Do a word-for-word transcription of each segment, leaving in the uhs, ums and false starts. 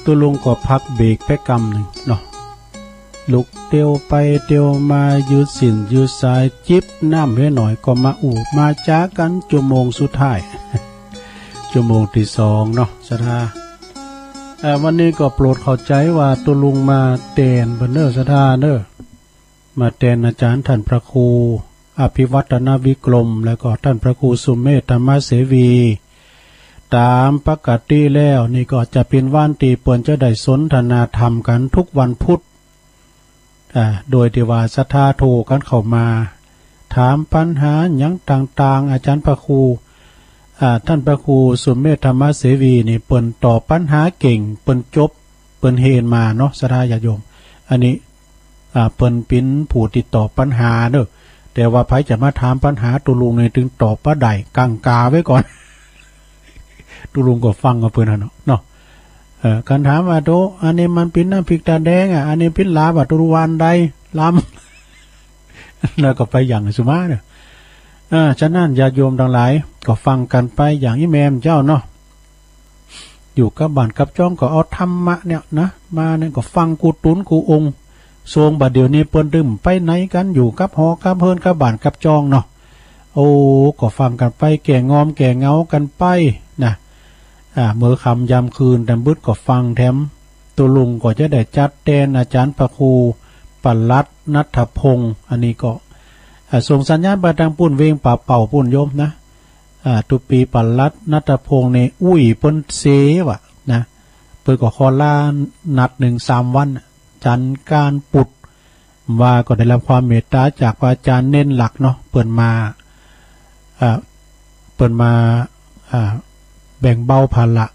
ตุ๊ลุงก็พักเบรกไปกำนึ่งเนาะ ลุกเตียวไปเตียวมา ยืดเส้นยืดสาย จิบน้ำไว้หน่อยก็มาอู้มาจ๋ากั๋นจั่วโมงสุดท้าย จั่วโมงตี้สองเนาะ ศรัทธา เอ่อ วันนี้ก็โปรดเข้าใจ๋ว่าตุ๊ลุงมาแตนเปิ้นเน่อ ศรัทธาเน่อ มาแตนอาจ๋ารย์ต้านพระครูอภิวัฒนวิกรม แล้วก็ต้านพระครูสุเมธธรรมเสวี ต๋ามปกติแล้วนี่ก็จะเป๋นวันตี้เปิ้นจะได้สนทนาธรรมกั๋นทุกวันพุธ อ่า โดยตี้ว่าศรัทธาโทรกั๋นเข้ามา ถามปัญหาหยังต่างๆ อาจ๋ารย์พระครู อ่า ต้านพระครูสุเมธธรรมเสวีนี่เปิ้นตอบปัญหาเก่ง เปิ้นจบ เปิ้นเฮนมาเนาะ ศรัทธาญาติโยม อันนี้ อ่า เปิ้นเป๋นผู้ตี้ตอบปัญหาเน่อ แต่ว่าใผจะมาถามปัญหาตุ๊ลุงนี่ตึงตอบบ่ได้ กั๋งขาไว้ก่อน ตุ๊ลุงก็ฟังเอาเปิ้นหั้นเนาะ เนาะ เอ่อ กั๋นถามว่า โต อันนี้มันเป๋นน้ำพริกตาแดงอะ อันนี้เป๋นลาบอะ ตุ๊ลุงว่าอันใด ลำ แล้วก็ไปอย่างสุมาเน่อ อ่า ฉะนั้นญาติโยมตังหลาย ก็ฟังกั๋นไปอย่างอี้แม่มเจ้าเนาะ อยู่กับบ้านกับจ้องก็เอาธรรมะเนี่ยนะ มาเนี่ยก็ฟังกู้ตุ๊นกู้องค์ ส่วงบ่าเดี่ยวนี้เปิ้นตึงไปไหนกั๋น อยู่กับหอกับเฮือนกับบ้านกับจ้องเนาะ โอ้ ก็ฟังกั๋นไป แก้งอมแก้เหงากั๋นไปนะ อ่า เมื่อค่ำยามคืนแตมบึดก็ฟังแถม ตุ๊ลุงก็จะได้จัดแตนอาจ๋ารย์พระครูปลัดณัฐพงษ์ อันนี้ก็ อ่า ส่งสัญญาณไปตางปู้นเวงป่าเป้าปู้นโยมนะ อ่า ตุ๊ปี๋ปลัดณัฐพงษ์นี่ อุ้ยเปิ้นเสว่ะนะ เปิ้นก็ขอลานัดนึ่งสามวันน่ะ จันทร์กานต์ปุธ ว่าก็ได้รับความเมตต๋าจากพระอาจ๋ารย์เณรหลักเนาะ เปิ้นมา อ่า เปิ้นมา อ่า แบ่งเบาภาระ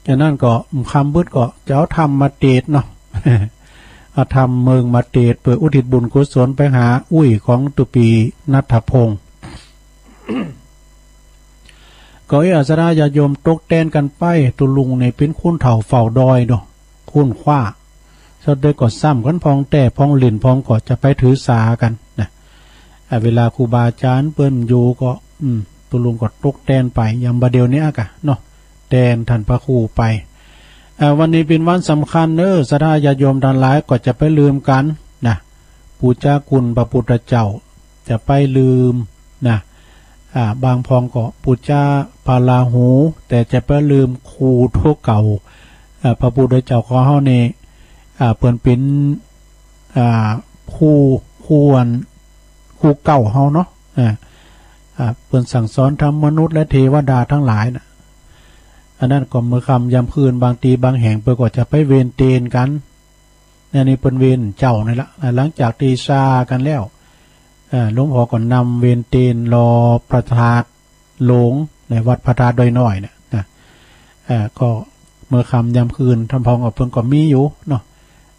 จากนั้นก็ค่ำบึดก็จะเอาธรรมมาเตสน์เนาะ เอาธรรมเมิงมาเตสน์ เปื้ออุทิศบุญกุศลไปหาอุ้ยของตุ๊ปี๋ณัฐพงษ์ ก็เออ ศรัทธาญาติโยมตกแต่งกั๋นไป ตุ๊ลุงนี่เป๋นคนเฒ่าเฝ้าดอยเนาะ คนคว้า สะเด็จก็ซ้ำกั๋นพ่องแต๊พ่องหลิ้นพ่องก็จะไปถือสากั๋นนะ อ่า เวลาครูบาอาจ๋ารย์เปิ้นอยู่ก็ อืม ตุ๊ลุงก็ตกแต่งไป อย่างบ่าเดี่ยวนี้อะกะเนาะ แต่งต้านพระครูไป อ่า วันนี้เป๋นวันสำคัญเน่อ ศรัทธาญาติโยมตังหลาย ก็จะไปลืมกั๋นนะ ปู๋จาคุณพระพุทธเจ้า จะไปลืมนะ อ่า บางพ่องก็ปู๋จาพระราหู แต่จะไปลืมครูตั๋วเก่า อ่า พระพุทธเจ้าของเฮานี่ อ่า เปิ้นเป๋น อ่า ครู ครูอัน ครูเก่าเฮาเนาะ อ่า อ่า เปิ้นสั่งสอนธรรมมนุษย์และเทวดาตังหลายน่ะ อันนั้นก็เมื่อค่ำยามคืน บางตี้บางแห่งเปิ้นก็จะไปเวียนเตียนกั๋น อันนี้เปิ้นเวียนเจ้านี่ละ อ่า หลังจากตี้สากั๋นแล้ว อ่า หลวงพ่อก็นำเวียนเตียนรอพระธาตุหลวงในวัดพระธาตุดอยน้อยเนี่ยนะ อ่า ก็เมื่อค่ำยามคืน ธรรมพ่องก็เปิ้นก็มีอยู่เนาะ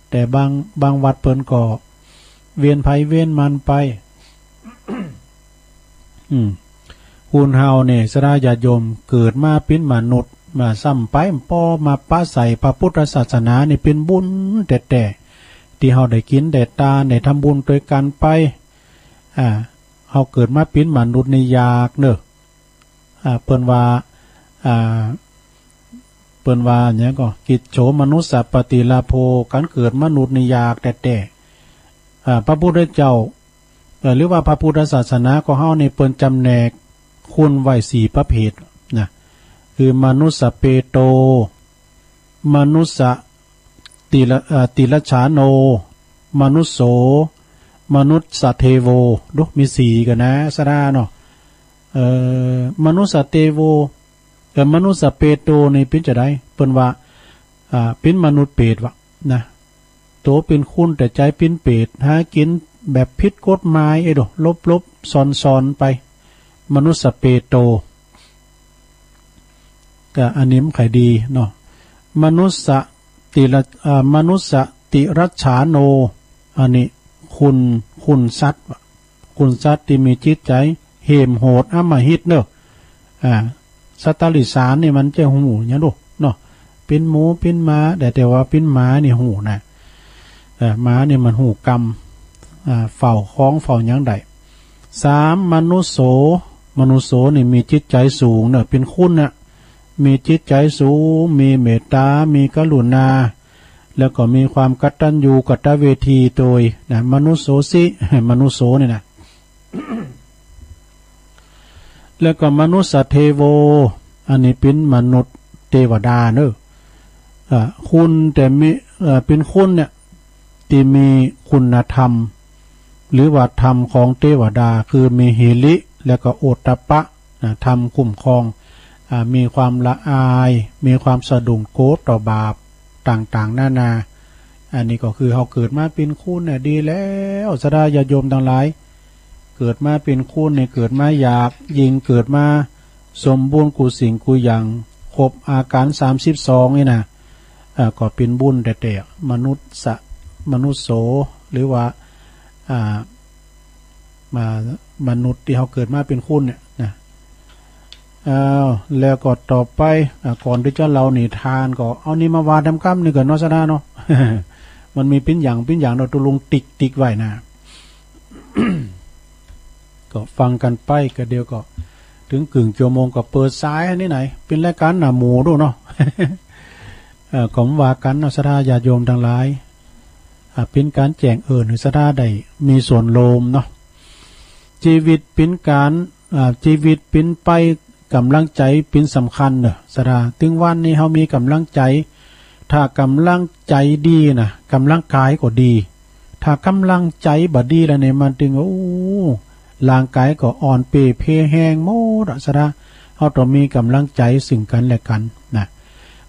แต่บาง บางวัดเปิ้นก็เวียนไผเวียนมันไป อืม คนเฮาเนี่ย ศรัทธาญาติโยม เกิดมาเป๋นมนุษย์ มาซ้ำไปปอมาปะใสพระพุทธศาสนานี่เป๋นบุญแต๊ๆ ตี้เฮาได้กิ๋นได้ตาน ได้ทำบุญตวยกั๋นไป อ่า เฮาเกิดมาเป๋นมนุษย์นี่ยากเน่อ อ่า เปิ้นว่า อ่า เปิ้นว่าหยังก็ กิจโฉมนุสสะปฏิลาโภ ก๋านเกิดมนุษย์นี่ยากแต๊ๆ อ่า พระพุทธเจ้า เอ่อ หรือว่าพระพุทธศาสนาของเฮานี่ เปิ้นจ๋ำแนกคนไว้สี่ประเภทนะ คือมนุสสะเปโต มนุสสะติระ เอ่อ ติรัจฉาโน มนุสโส มนุสสะเทโว ดู มีสี่กั๋นนะ ศรัทธาเนาะ เอ่อ มนุสสะเตโว เอ่อ มนุสสะเปโตนี่เป๋นจาใด เปิ้นว่า อ่า เป๋นมนุษย์เปรตว่ะนะ ตั๋วเป๋นคนแต่ใจ๋เป๋นเปรต หากิ๋นแบบผิดกฎหมาย เอ้ยโด หลบๆ ซ่อนๆ ไป มนุสสะเปโต ก็อันนี้มันใค่ดีเนาะ มนุสสะติระ อ่า มนุสสะติรัจฉาโน อันนี้คน คนสัตว์ว่ะ คนสัตว์ตี้มีจิตใจ๋เหี่ยมโหดอำมหิตเนาะ อ่า สัตว์เดรัจฉานนี่มันจะฮู้หยังโดเนาะ เป๋นหมูเป๋นหมา แต่ แต่ว่าเป๋นหมานี่ฮู้นะ เอ่อ หมานี่มันฮู้กำ อ่า เฝ้าของเฝ้าหยังได้ สาม มนุสโส มนุสโสนี่มีจิตใจ๋สูงเนาะ เป๋นคนน่ะ มีจิตใจ๋สูง มีเมตต๋า มีกรุณา แล้วก็มีความกตัญญูกตเวทีโตยนะ มนุสโสสิ มนุสโสนี่นะ แล้วก็มนุสสะเทโว อันนี้เป๋นมนุษย์เตวดาเนาะ อ่า คุณแต่มี เอ่อ เป๋นคุณเนี่ย ตี้มีคุณธรรม หรือว่าธรรมของเตวดา คือมีหิริ แล้วก็โอตตัปปะนะ ธรรมคุ้มครอง อ่า มีความละอาย มีความสะดุ้งกั๋วต่อบาปต่างๆ นานา อันนี้ก็คือเฮาเกิดมาเป๋นคนเนี่ยดีแล้ว ศรัทธาญาติโยมตังหลาย เกิดมาเป๋นคนเนี่ย เกิดมาหยาบ ยิ่งเกิดมาสมบูรณ์กู้สิ่งกู้อย่าง ครบอาก๋ารสามสิบสองนี่นะ อ่า ก็เป๋นบุญแต๊ๆ มนุสสะ มนุสโส หรือว่า อ่า มา มนุษย์ตี้เฮาเกิดมาเป๋นคนเนี่ยนะ อ้าว แล้วก็ต่อไป อ่า ก่อนตี้จะเล่านิทานก็เอานี่มาว่าต๋ามกำนึ่งก่อนเนาะ ศรัทธาเนาะ มันมีเป๋นอย่างเป๋นอย่างเนาะ ตุ๊ลุงติ๊กๆ ไว้นะ ก็ฟังกั๋นไป ก็เดี๋ยวก็เถิงกึ่งจั่วโมงก็เปิดสายอันนี้ไหน เป๋นรายก๋านหน้าหมู่ดูเนาะ เอ่อ ก็บ่ว่ากั๋นเนาะ ศรัทธาญาติโยมตังหลาย อ่า เป๋นก๋านแจ้งเอิ้นหื้อศรัทธาได้มีส่วนร่วมเนาะ จีวิตเป๋นก๋าน อ่า จีวิตเป๋นไป ก๋ำลังใจ๋เป๋นสำคัญเนาะ ศรัทธา เถิงวันนี้เฮามีก๋ำลังใจ๋ ถ้าก๋ำลังใจ๋ดีนะ ก๋ำลังก๋ายก็ดี ถ้าก๋ำลังใจ๋บ่ดีแล้วเนี่ย มันตึง โอ้ ร่างก๋ายก็อ่อนเป๋เพแฮงหมดอะ ศรัทธา เฮาต้องมีก๋ำลังใจ๋ซึ่งกั๋นและกั๋นนะ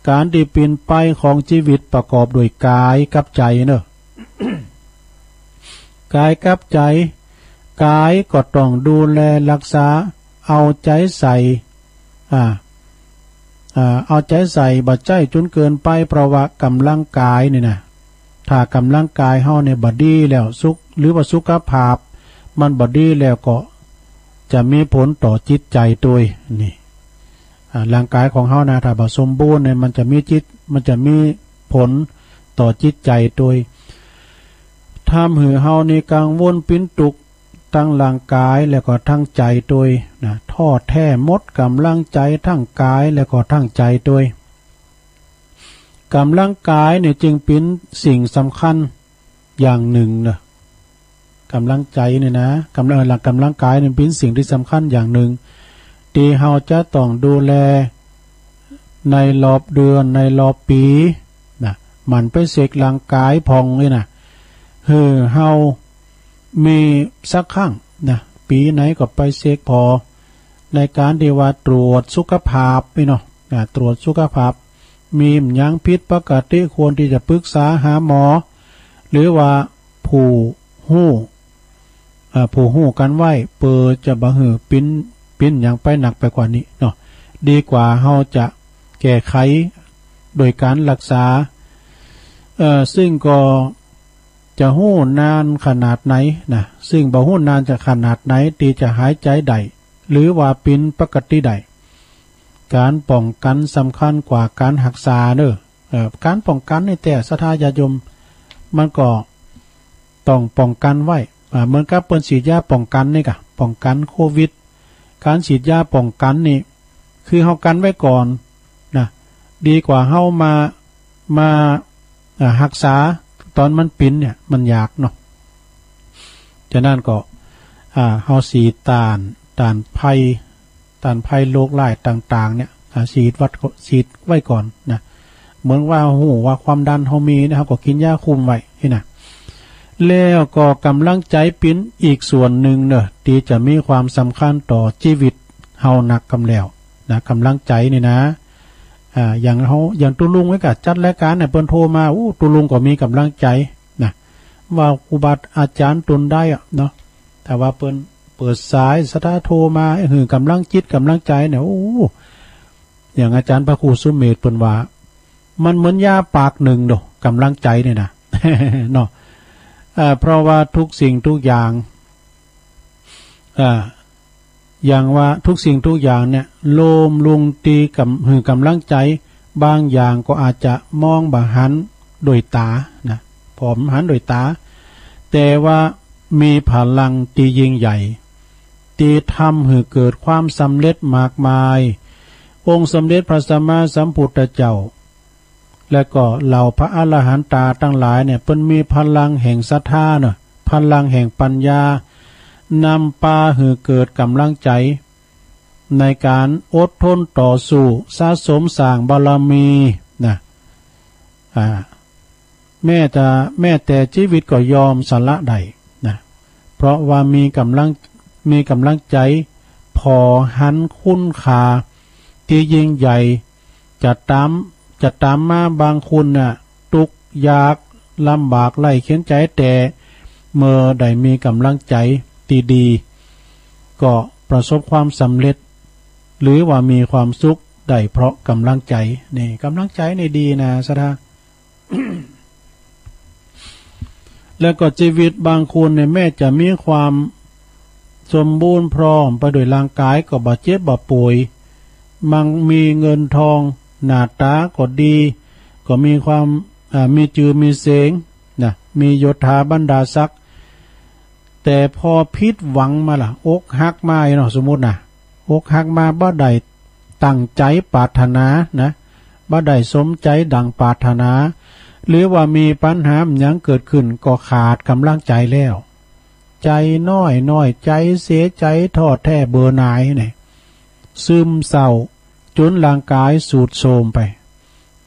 ก๋านตี้เป๋นไปของจีวิตประกอบด้วยก๋ายกับใจ๋เนาะ ก๋ายกับใจ๋ ก๋ายก็ต้องดูแลฮักษา เอาใจ๋ใส่ อ่า อ่า เอาใจ๋ใส่ บ่ใจ๊จนเกินไป เพราะว่าก๋ำลังก๋ายนี่นะ ถ้าก๋ำลังก๋ายเฮาเนี่ยบ่ดีแล้ว สุข หรือว่าสุขภาพมันบ่ดีแล้วก็จะมีผลต่อจิตใจ๋โตย นี่ อ่า ร่างก๋ายของเฮานะ ถ้าบ่สมบูรณ์เนี่ย มันจะมีจิต มันจะมีผลต่อจิตใจ๋โตย ทำหื้อเฮานี่กังวลเป๋นตุ๊กข์ ตึงร่างก๋ายแล้วก็ตึงใจ๋โตยนะ ท้อแท้หมดก๋ำลังใจ๋ตึงก๋ายแล้วก็ตึงใจ๋โตย ก๋ำลังก๋ายเนี่ยจึงเป๋นสิ่งสำคัญอย่างนึ่งเนาะ ก๋ำลังใจ๋เนี่ยนะ ก๋ำลัง เอ่อ ก๋ำลังก๋ายเนี่ยเป๋นสิ่งตี้สำคัญอย่างนึ่ง ตี้เฮาจะต้องดูแลในรอบเดือน ในรอบปี๋นะ หมั่นไปเช็คร่างก๋ายพ่องนี่นะ หื้อเฮามีสักครั้งนะ ปี๋ไหนก็ไปเช็คผ่อ ในก๋านตี้ว่าตรวจสุขภาพนี่เนาะ อ่า ตรวจสุขภาพ มีหยังผิดปกติควรตี้จะปรึกษาหาหมอ หรือว่าผู้ฮู้ อ่า ผู้ฮู้กั๋นไว้ เปื้อจะบ่หื้อเป๋น เป๋นหยังไปหนักไปกว่านี้เนาะ ดีกว่าเฮาจะแก้ไขโดยก๋านฮักษา เอ่อ ซึ่งก็จะฮู้นานขนาดไหนนะ ซึ่งบ่ฮู้นานจะขนาดไหนตี้จะหายใจ๋ได้ หรือว่าเป๋นปกติได้ ก๋านป้องกั๋นสำคัญกว่าก๋านฮักษาเนาะ เอ่อ ก๋านป้องกั๋นนี่แต๊ศรัทธาญาติโยม มันก็ต้องป้องกั๋นไว้ อ่า เหมือนกับเปิ้นฉีดยาป้องกั๋นนี่ก่ะ ป้องกั๋นโควิด ก๋านฉีดยาป้องกั๋นนี่ คือเฮากั๋นไว้ก่อนนะ ดีกว่าเฮามา มา อ่า ฮักษาต๋อนมันเป๋นเนี่ย มันยากเนาะ ฉะนั้นก็ อ่า เฮาฉีดต้าน ต้านภัย ต้านภัยโรคร้ายต่างๆ เนี่ย อ่า ฉีดวัด ฉีดไว้ก่อนนะ เหมือนว่าฮู้ว่าความดันเฮามีเนี่ย เฮาก็กิ๋นยาคุมไว้นี่นะ แล้วก็ก๋ำลังใจ๋เป๋นอีกส่วนนึ่งเนาะ ตี้จะมีความสำคัญต่อจีวิตเฮานักกำแล้วนะ ก๋ำลังใจ๋นี่นะ อ่า อย่างเฮา อย่างตุ๊ลุงไว้ก่ะ จัดรายก๋านเนี่ย เปิ้นโทรมา อู้ ตุ๊ลุงก็มีก๋ำลังใจ๋นะ ว่าครูบาอาจ๋ารย์ตนใดอะเนาะ ถ้าว่าเปิ้นเปิดสาย ศรัทธาโทรมาหื้อก๋ำลังจิตก๋ำลังใจ๋เนี่ย โอ้ อย่างอาจ๋ารย์พระครูสุเมธเปิ้นว่า มันเหมือนยาปากนึ่งเนาะ ก๋ำลังใจ๋นี่นะ เนาะ เอ่อ เพราะว่าทุกสิ่งทุกอย่าง เอ่อ อย่างว่าทุกสิ่งทุกอย่างเนี่ย โลมลุงตี้ก๋ำ หื้อก๋ำลังใจ๋ บางอย่างก็อาจจะมองบ่หันด้วยต๋านะ ผ่อบ่หันด้วยต๋า แต่ว่ามีพลังตี้ยิ่งใหญ่ ตี้ทำหื้อเกิดความสำเร็จมากมาย องค์สมเด็จพระสัมมาสัมพุทธเจ้า และก็เหล่าพระอรหันตาตังหลายเนี่ย เปิ้นมีพลังแห่งศรัทธาเนาะ พลังแห่งปัญญา นำปาหื้อเกิดก๋ำลังใจ๋ ในก๋านอดทนต่อสู้ สะสมสร้างบารมีนะ อ่า แม้แต่ แม้แต่จีวิตก็ยอมสละได้นะ เพราะว่ามีก๋ำลัง มีก๋ำลังใจ๋ ผ่อหันคุณค่าตี้ยิ่งใหญ่ จะต๋าม จะต๋ามมา บางคนน่ะ ตุ๊กยากลำบากไร้เข็ญใจ๋ แต่เมื่อได้มีก๋ำลังใจ๋ตี้ดี ก็ประสบความสำเร็จ หรือว่ามีความสุขได้เพราะก๋ำลังใจ๋ นี่ ก๋ำลังใจ๋นี่ดีนะ ศรัทธา แล้วก็จีวิตบางคนเนี่ย แม้จะมีความสมบูรณ์พร้อมไปด้วยร่างกาย ก็บ่เจ็บบ่ป่วย มั่งมีเงินทอง หน้าต๋าก็ดี ก็มีความ อ่า มีจื้อมีเสียงนะ มียศถาบรรดาศักดิ์ แต่พอผิดหวังมาล่ะ อกหักมาเนาะ สมมุตินะ อกหักมา บ่ได้ดั่งใจ๋ปรารถนานะ บ่ได้สมใจ๋ดั่งปรารถนา หรือว่ามีปัญหาหยังเกิดขึ้น ก็ขาดก๋ำลังใจ๋แล้ว ใจ๋น้อย น้อยใจ๋ เสียใจ๋ ท้อแท้ เบื่อหน่ายเนี่ย ซึมเศร้า จ๋นร่างกายทรุดโทรมไป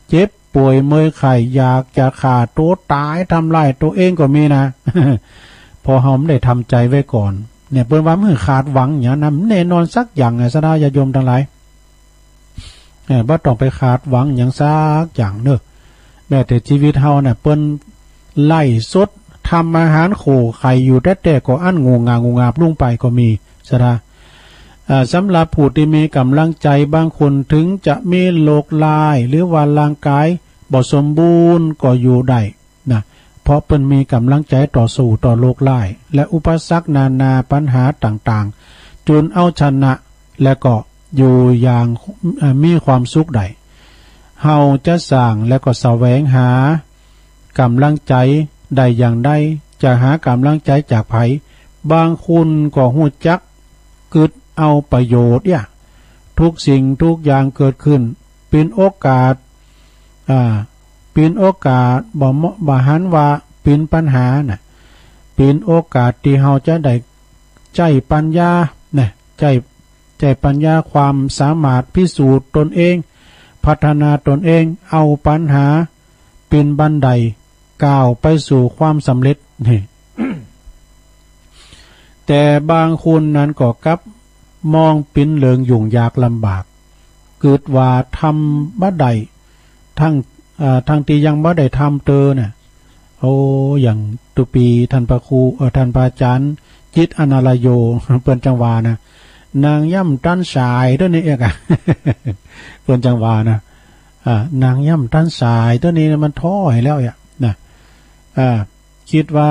เจ็บป่วยเมื่อยไข้ อยากจะฆ่าตั๋วต๋าย ทำลายตั๋วเองก็มีนะ เพราะเฮาบ่ได้ทำใจ๋ไว้ก่อน เนี่ย เปิ้นว่ามันขาดหวังหยังนะ แน่นอนสักอย่างอะ ศรัทธาญาติโยมตังหลาย เออ บ่ต้องไปขาดหวังหยังสักอย่างเนาะ แม้แต่จีวิตเฮาน่ะ เปิ้นไล่สด ทำอาหารโขไข่อยู่แต๊ๆ ก็อั้นงูงางูงาบลงไปก็มี ศรัทธา อ่า สำหรับผู้ตี้มีก๋ำลังใจ๋ บางคนถึงจะมีโรคร้าย หรือว่าร่างกายบ่สมบูรณ์ก็อยู่ได้นะ เพราะเปิ้นมีก๋ำลังใจ๋ต่อสู้ต่อโรคร้าย และอุปสรรคนานาปัญหาต่างๆ จ๋นเอาชนะ และก็อยู่อย่าง เอ่อ มีความสุขได้ เฮาจะสร้างและก็แสวงหาก๋ำลังใจ๋ได้อย่างใด จะหาก๋ำลังใจ๋จากใผ บางคนก็ฮู้จักกึ๊ดเอาประโยชน์เนี่ย ทุกสิ่งทุกอย่างเกิดขึ้น เป๋นโอกาส อ่า เป๋นโอกาส บ่ บ่หันว่าเป๋นปัญหาน่ะ เป๋นโอกาสตี้เฮาจะได้ใจ๊ปัญญาน่ะ ใจ๊ ใจ๊ปัญญา ความสามารถพิสูจน์ตนเอง พัฒนาตนเอง เอาปัญหาเป๋นบันไดก้าวไปสู่ความสำเร็จนี่ แต่บางคนนั้นก็กลับมองเป๋นเรื่องยุ่งยากลำบาก กึ๊ดว่าทำบ่ได้ ทั้ง เอ่อ ทั้งตี้ยังบ่ได้ทำเตอน่ะ โอ้ อย่างตุ๊ปีท่านพระครู เอ่อ ท่านพระอาจ๋ารย์จิตรอนาลโย เปิ้นจั่งว่านะ นางย่ำตันสายเตื้อนี้เอกอะ เปิ้นจั่งว่านะ อ่า นางย่ำตันสายเตื้อนี้มันท้อแล้วอะนะ อ่า กึ๊ดว่า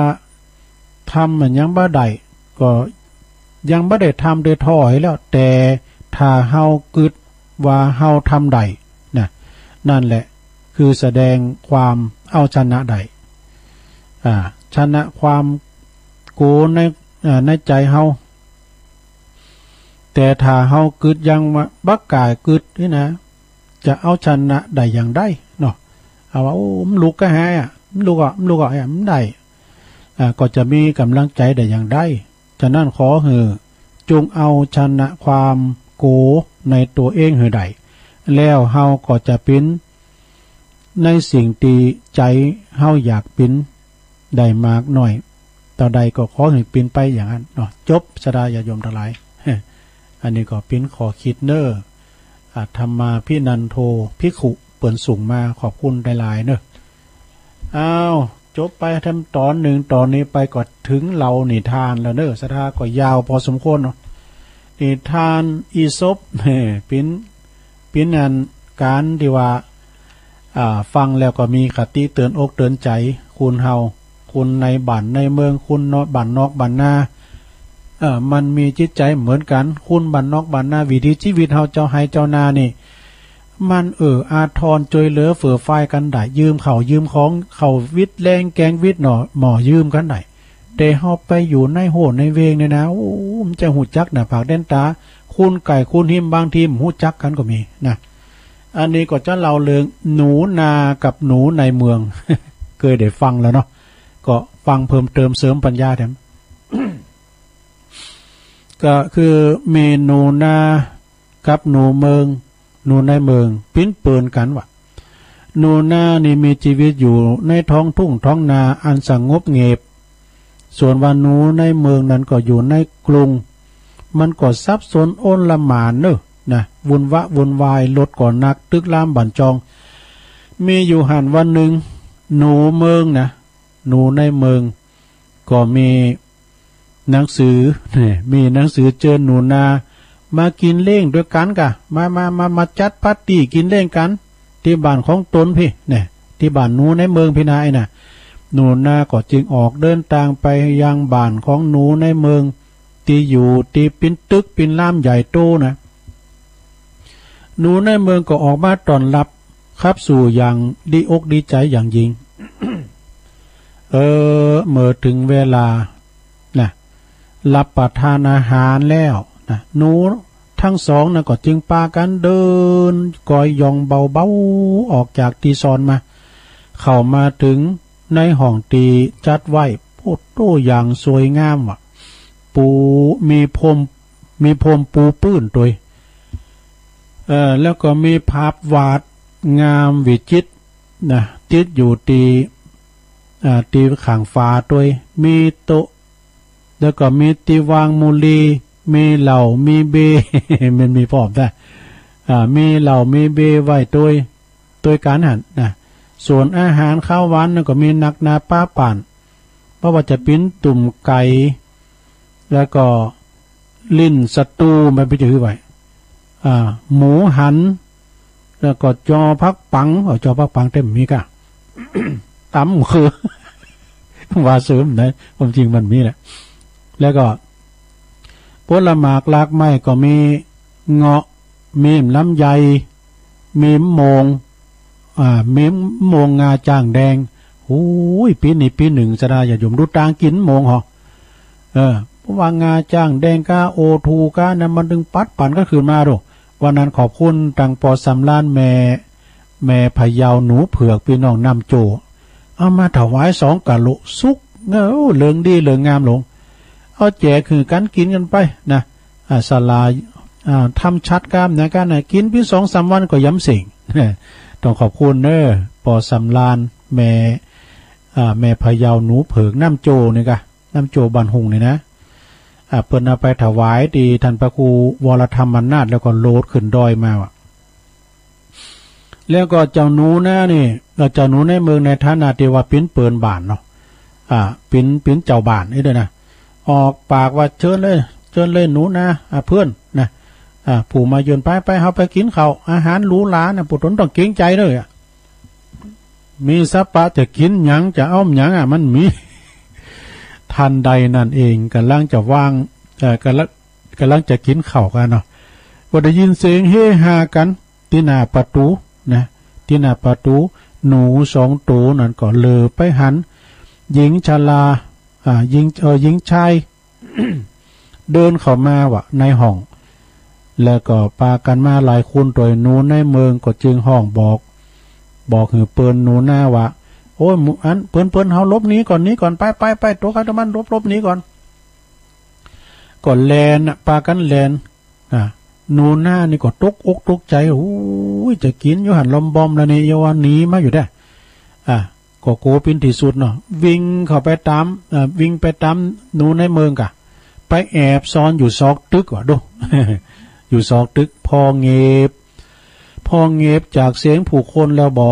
ทำมันยังบ่ได้ ก็ยังบ่ได้ทำโดยท้อแล้ว แต่ถ้าเฮากึ๊ดว่าเฮาทำได้นะ นั่นแหละคือแสดงความเอาชนะได้ อ่า ชนะความโก๋ใน อ่า ในใจ๋เฮา แต่ถ้าเฮากึ๊ดยังว่าบ่กล้ากึ๊ดนี่นะ จะเอาชนะได้อย่างใดเนาะ เอาว่า โอ้ มันลุกก็หายอะ มันลุกอะ มันลุกอะ มันได้ อ่า ก็จะมีก๋ำลังใจ๋ได้อย่างใด ฉะนั้นขอหื้อจงเอาชนะความโก๋ในตั๋วเองหื้อได้ แล้วเฮาก็จะเป๋นในสิ่งตี้ใจ๋เฮาอยากเป๋น ได้มากน้อยเต้าใดก็ขอหื้อเป๋นไปอย่างนั้นเนาะ จบ ศรัทธาญาติโยมตังหลาย อันนี้ก็เป๋นข้อกึ๊ดเน่อ อ่า ธรรมาภินันโทภิกขุ เปิ้นส่งมา ขอบคุณหลายๆ เน่อ อ้าว จบไปแถมต๋อนนึ่ง ต๋อนนี้ไปก็เถิงเหล่านิทานแล้วเน่อ ศรัทธา ก็ยาวพอสมควรเนาะ นิทานอีสป เป๋น เป๋นอันก๋านตี้ว่า อ่า ฟังแล้วก็มีคติเตื๋อนอกเตื๋อนใจ๋ คนเฮา คนในบ้านในเมือง คนนอกบ้านนอกบ้านนา เอ่อ มันมีจิตใจ๋เหมือนกั๋น คนบ้านนอกบ้านนา วิถีชีวิตเฮาเจ้าไฮ่เจ้านานี่ มันเอื้ออาทรจ้วยเหลือเฟื่อฟายกั๋นได้ ยืมข้าวยืมของ ข้าววิดแลงแกงวิดหน่อหม้อยืมกั๋นได้ แต่เฮาไปอยู่ในโฮ่ในเวงเนี่ยนะ โอ้ มันจะฮู้จักหน้าผากแดนต๋า คูนไก่คูนหิม บางทีบ่ฮู้จักกั๋นก็มีนะ อันนี้ก็จะเล่าเรื่องหนูนากับหนูในเมือง เกยได้ฟังแล้วเนาะ ก็ฟังเพิ่มเติมเสริมปัญญาแถม ก็คือมีหนูนากับหนูเมือง หนูในเมืองปิ๊นเปิลกั๋นว่า หนูนานี่มีจีวิตอยู่ในท้องทุ่งท้องนาอันสงบเงบ ส่วนว่าหนูในเมืองนั้นก็อยู่ในกรุง มันก็สับสนโอลหม่านเน่อนะ วุ่นวะวุ่นวาย รถก็หนัก ตึกรามบ้านจอง มีอยู่หั้นวันนึ่ง หนูเมืองนะ หนูในเมือง ก็มีหนังสือ มีหนังสือเจิญหนูนามากิ๋นเล้งตวยกั๋นก่ะ มา มา มา มาจัดปาร์ตี้กิ๋นเล้งกั๋น ตี้บ้านของตนปี้ เนี่ย ตี้บ้านหนูในเมืองปี้นา ไอ้น่ะ หนูนาก็จึงออกเดินตางไปยังบ้านของหนูในเมือง ตี้อยู่ตี้ปิ๊นตึกปิ๊นรามใหญ่โตนะ หนูในเมืองก็ออกมาต้อนฮับขับสู้อย่างดีอกดีใจ๋อย่างยิ่ง เออ เมื่อเถิงเวลานะ ฮับประทานอาหารแล้วนะ หนูตังสองนั้นก็จึงปากั๋นเดินกอยหย่องเบาๆ ออกจากตี้ซ่อนมา เข้ามาเถิงในห้องตี้จัดไว้ โอ้โห อย่างสวยงามว่ะ ปู มีพรม มีพรมปูปื้นตวย เอ่อ แล้วก็มีภาพวาดงามวิจิตรนะ ติดอยู่ตี้ อ่า ตี้ข้างฝาตวย มีโต๊ะ แล้วก็มีตี้วางมูลี มีเหล้า มีเบียร์ มันมีพร้อมนะ อ่า มีเหล้า มีเบียร์ไว้ตวย ตวยกั๋นหั้นนะ ส่วนอาหารคาวหวานนั้นก็มีนักหนาป๊าป่าน บ่ว่าจะเป๋นตุ้มไก่ แล้วก็ลิ้นสะตู มันเป๋นจะหื้อไว้ อ่า หมูหัน แล้วก็จอผักปัง เอ้า จอผักปังเต๊อะบ่มีก่ะ ต๋ำคือ ว่าเสริมนะ ความจริงมันมีแหละ แล้วก็ผลหมากรากไม้ก็มีเงาะ มีลำไย มีมะม่วง อ่า มีมะม่วงงาจ้างแดง โอ้ย ปี๋นี้ปี๋นึ่งสะดา ญาติโยม ดูตางกิ๋นมะม่วงเหาะ เออ เพราะว่างาจ้างแดงก้า โอทูก้านะ มันตึงปัดปั๋นกั๋นขึ้นมาดู วันนั้นขอบคุณตังปอสำราญ แม่ แม่พะเยาหนูเผือก ปี้น้องน้ำโจ้ เอามาถวายสองกะโหลก สุก เอ้อ เหลืองดีเหลืองงามหลง เอาแจกหื้อกั๋นกิ๋นกั๋นไปนะ อ่า สลา อ่า ทำฉัตรกรรมนะกั๋นนะ กิ๋นเปียงสองสามวันก็ยำเส้ง ต้องขอบคุณเน้อ ปอสำราญ แม่ อ่า แม่พะเยาหนูเผือก น้ำโจ้นี่ก่ะ น้ำโจ้บ้านหุ่งนี่นะ อ่า เปิ้นเอาไปถวายตี้ต้านพระครูวรธรรมนาถ แล้วก็โลดขึ้นดอยมาว่ะ แล้วก็เจ้าหนูนานี่ เอ่อ เจ้าหนูในเมืองในฐานะตี้ว่าเป๋นเปิ้นบ้านเนาะ อ่า เป๋น เป๋นเจ้าบ้านอี้เด้อนะ ออกปากว่า เจิญเลย เจิญเลยหนูนา อ่า เปิ้นนะ อ่า ผู้มาเยือน ไป ไป เฮาไปกิ๋นข้าว อาหารหรูหรานะ ผู้ตนต้องเกรงใจ๋เน้อ มีสัปปะ จะกิ๋นหยัง จะเอาหยังอ่ะ มันมี ทันใดนั้นเอง ก่ำลังจะวาง เอ่อ ก่ำลัง ก่ำลังจะกิ๋นข้าวกั๋นเนาะ ก็ได้ยินเสียงเฮฮากั๋นตี้หน้าประตู๋นะ ตี้หน้าประตู๋ หนูสองโต๋นั้นก็เหลือไปหันหญิงชรา อ่า หญิง เอ่อ หญิงชาย เดินเข้ามาว่ะในห้อง แล้วก็ปากั๋นมาหลายคนตวย หนูในเมืองก็จึงฮ้องบอก บอกหื้อเปิ้นหนูนาว่า โอ้ย หมู่อัน เปิ้น เปิ้น เฮาหลบหนีก่อน หนีก่อน ไป ไป ไป ตั๋วใค่ตั๋วมัน หลบ หลบหนีก่อน ก็แล่นน่ะ ปากั๋นแล่น อ่า หนูนานี่ก็ตกอกตกใจ๋ โอ้ย จะกิ๋นอยู่หั้นลอมบอมแล้วนี่ อย่าว่าหนีมาอยู่ได้ อ่า ก็กั๋วเป๋นตี้สุดเนาะ วิ่งเข้าไปต๋าม เอ่อ วิ่งไปต๋ามหนูในเมืองก่ะ ไปแอบซ่อนอยู่ซอกตึกว่ะดู อยู่ซอกตึก ผ่อแงบ ผ่อแงบจากเสียงผู้คนแล้วบ่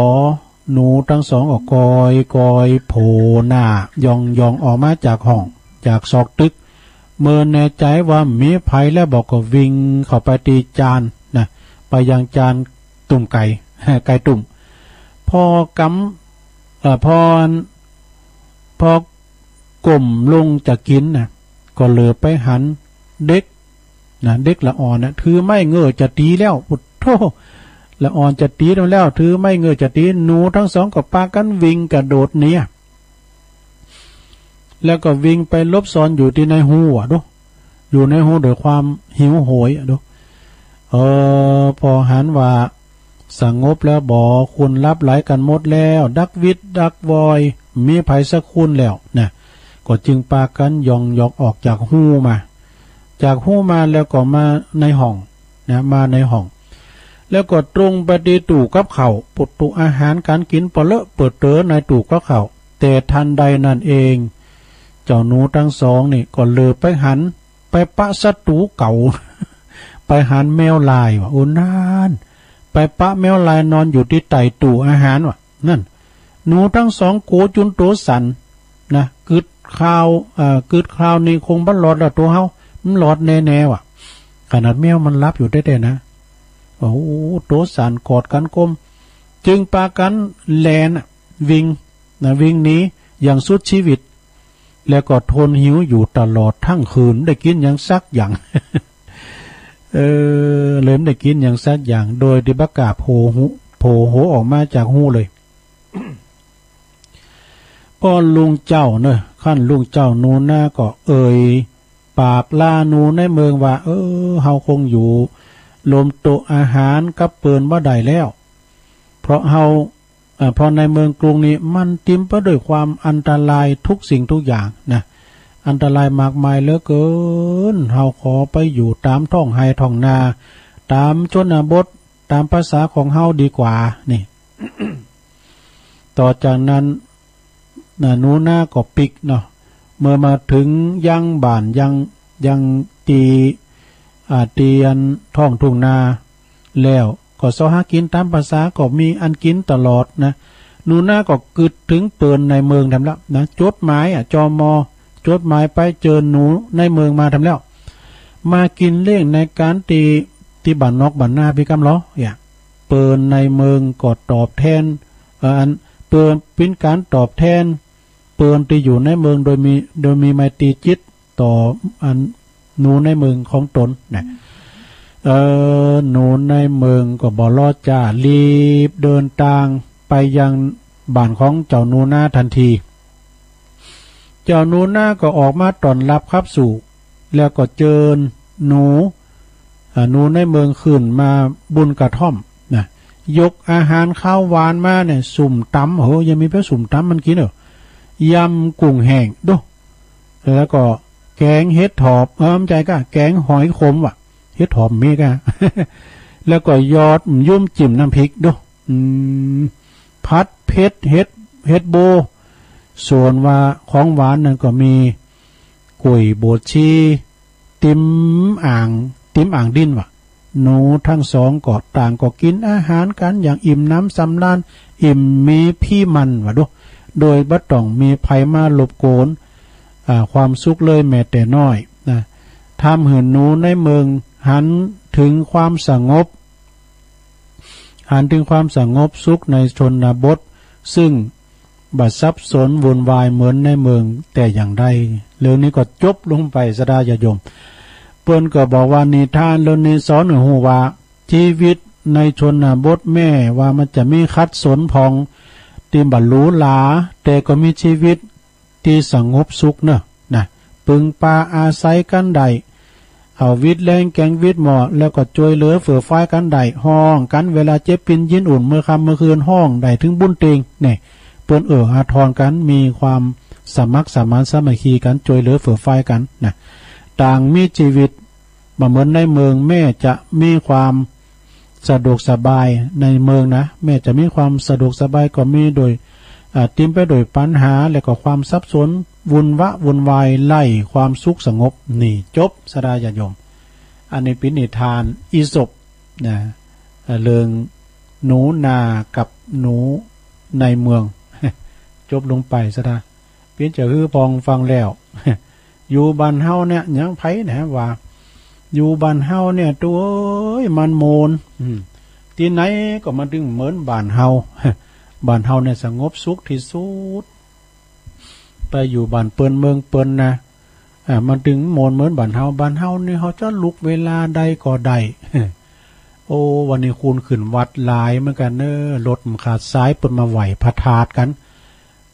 หนูตังสองก็กอยกอยโผล่หน้า ย่องย่องออกมาจากห้อง จากซอกตึก เมื่อแน่ใจ๋ว่าบ่มีใผแล้วบ่ ก็วิ่งเข้าไปตี้จานนะ ไปยังจานตุ้มไก่ ไก่ตุ้ม พอกำ เอ่อ พอ พอก้มลงจะกิ๋นนะ ก็เหลือไปหันเด็กนะ เด็กละอ่อนนะ ถือไม้เง่อจะตี๋แล้ว โอ้โธ่ ละอ่อนจะตี๋แล้ว ถือไม้เง่อจะตี๋ หนูตังสองก็ปากั๋นวิ่งกระโดดหนี แล้วก็วิ่งไปหลบซ่อนอยู่ตี้ในฮูอ่ะดู อยู่ในฮูด้วยความหิวโหยอ่ะดู เออ ปอหันว่าสงบแล้วบ่ คนหลับไหลกั๋นหมดแล้ว ดักวิดดักวอย บ่มีใผสักคนแล้วนะ ก็จึงปากั๋นหย่องหยอกออกจากฮูมา จากฮูมาแล้วก็มาในห้องนะ มาในห้อง แล้วก็ตรงไปตี้ตู้กับข้าว ปุดตู้อาหารก๋านกิ๋นปอเลอะเปิดเต๋อในตู้กับข้าว แต่ทันใดนั้นเอง เจ้าหนูตังสองนี่ก็เหลือบไปหัน ไปปะศัตรู๋เก่า ไปหันแมวลายว่ะ โอ้ นั่น ไปปะแมวลายนอนอยู่ตี้ใต้ตู้อาหารว่ะ นั่น หนูตังสองกั๋วจ๋นตั๋วสั่นนะ กึ๊ดคราว เอ่อ กึ๊ดคราวนี่คงบ่รอดแล้วตั๋วเฮา มันรอดแน่ๆ ว่ะ ขนาดแมวมันหลับอยู่แต๊ๆ นะ โอ้ ตั๋วสั่นกอดกั๋นก้ม จึงปากั๋นแล่นน่ะ วิ่งนะ วิ่งหนีอย่างสุดชีวิต แล้วก็ทนหิวอยู่ตลอดทั้งคืน บ่ได้กิ๋นหยังสักอย่าง เออ เลยบ่ได้กิ๋นหยังสักอย่าง โดยตี้บ่กล้าโผล่ฮู โผล่หัวออกมาจากฮูเลย ป้อลุงเจ้าเนาะ คันลุงเจ้าหนูนาก็เอ่ยปากลาหนูในเมืองว่า เออ เฮาคงอยู่รวมโต๊ะอาหารกับเปิ้นบ่ได้แล้ว เพราะเฮา เอ่อ เพราะในเมืองกรุงนี้มันเต๋มไปด้วยความอันตรายทุกสิ่งทุกอย่างนะ อันตรายมากมายเหลือเกิน เฮาขอไปอยู่ต๋ามท้องไฮ่ท้องนา ต๋ามชนบท ต๋ามภาษาของเฮาดีกว่า นี่ ต่อจากนั้นน่ะ หนูนาก็ปิ๊กเนาะ เมื่อมาเถิงยังบ้านยัง ยังตี้ อ่า ตี้อันท้องทุ่งนา แล้วก็เซาะหากิ๋นต๋ามภาษา ก็มีอันกิ๋นตลอดนะ หนูนาก็กึ๊ดเถิงเปิ้นในเมืองแถมแล้วนะ จดหมายอ่ะ จม. จดหมายไปเจิญหนูในเมืองมาแถมแล้ว มากิ๋นเลี้ยงในก๋านตี้ ตี้บ้านนอกบ้านนาปี้กำลอ เนี่ย เปิ้นในเมืองก็ตอบแทน เอ่อ อัน เปิ้นเป๋นก๋านตอบแทน เปิ้นตี้อยู่ในเมืองโดยมี โดยมีไมตรีจิต ต่ออันหนูในเมืองของตนนะ เออ หนูในเมืองก็บ่รอจ๊า รีบเดินตางไปยังบ้านของเจ้าหนูนาทันที เจ้าหนูนาก็ออกมาต้อนฮับขับสู้ แล้วก็เจิญหนู อ่า หนูในเมืองขึ้นมาบุญกระท่อมนะ ยกอาหารคาวหวานมาเนี่ย ส้มต๋ำ โห ยังมีเปียะส้มต๋ำมันกิ๋นเออ ยำกุ้งแห้งดู แล้วก็แกงเห็ดถอบ เออ บ่ใจ้ก้า แกงหอยขมว่ะ เห็ดถอบมีก้า แล้วก็ยอดมะยุมจิ้มน้ำพริกดู อืม ผัดเผ็ดเห็ด เห็ดโบ ส่วนว่าของหวานนั้นก็มีก๋วยบวชชี ตี๋มอ่าง ตี๋มอ่างดินว่ะ หนูตังสองก็ต่างก็กิ๋นอาหารกั๋นอย่างอิ่มหนำสำราญ อิ่มมีพี้มันว่ะดู โดยบ่ต้องมีใผมารบกวน อ่า ความสุขเลยแม้แต่น้อยนะ ทำหื้อหนูในเมืองหันเถิงความสงบ หันเถิงความสงบสุขในชนบท ซึ่งบ่สับสนวุ่นวายเหมือนในเมืองแต่อย่างใด เรื่องนี้ก็จบลงไป ศรัทธาญาติโยม เปิ้นก็บอกว่านิทานเรื่องนี้สอนหื้อฮู้ว่า ชีวิตในชนบทแม้ว่ามันจะมีขัดสนผ่อง ตี้บ่หรูหรา แต่ก็มีชีวิต ตี้สงบสุขเนาะ นะ ปึงปาอาศัยกั๋นได้ เอาวิดแรงแก๋งวิดหม้อ แล้วก็จ้วยเหลือเฟื่อฟายกั๋นได้ ฮ้องกั๋นเวลาเจ็บปินยินอุ่น เมื่อค่ำเมื่อคืนฮ้องได้เถิงบุญเต็ง เนี่ย เปิ้นเอื้ออาทรกั๋น มีความสมัครสมานสามัคคีกั๋น จ้วยเหลือเฟื่อฟายกั๋นนะ ต่างมีชีวิต บ่เหมือนในเมือง แม้จะมีความสะดวกสบายในเมืองนะ แม้จะมีความสะดวกสบายก็มีโดย อ่า เต๋มไปโดยปัญหา และก็ความสับสน วุ่นวะวุ่นวาย ไร้ความสุขสงบ นี่จบ ศรัทธาญาติโยม อันนี้เป๋นนิทานอีสปนะ อ่า เรื่องหนูนากับหนูในเมือง จบลงไป ศรัทธา เป๋นจะหื้อปองฟังแล้ว อยู่บ้านเฮาเนี่ย ยังไผนะว่า อยู่บ้านเฮาเนี่ย ตุ๊เอ้ย มันโมน อืม ตี้ไหนก็มันตึงเหมือนบ้านเฮา บ้านเฮาเนี่ยสงบสุขตี้สุด ไปอยู่บ้านเปิ้นเมืองเปิ้นนะ อ่า มันตึงโมนเหมือนบ้านเฮา บ้านเฮานี่เฮาจะลุกเวลาใดก็ได้ โอ้ วันนี้คนขึ้นวัดหลายเหมือนกั๋นเนาะ รถมันขาดสาย เปิ้นมาไหว้พระธาตุกั๋น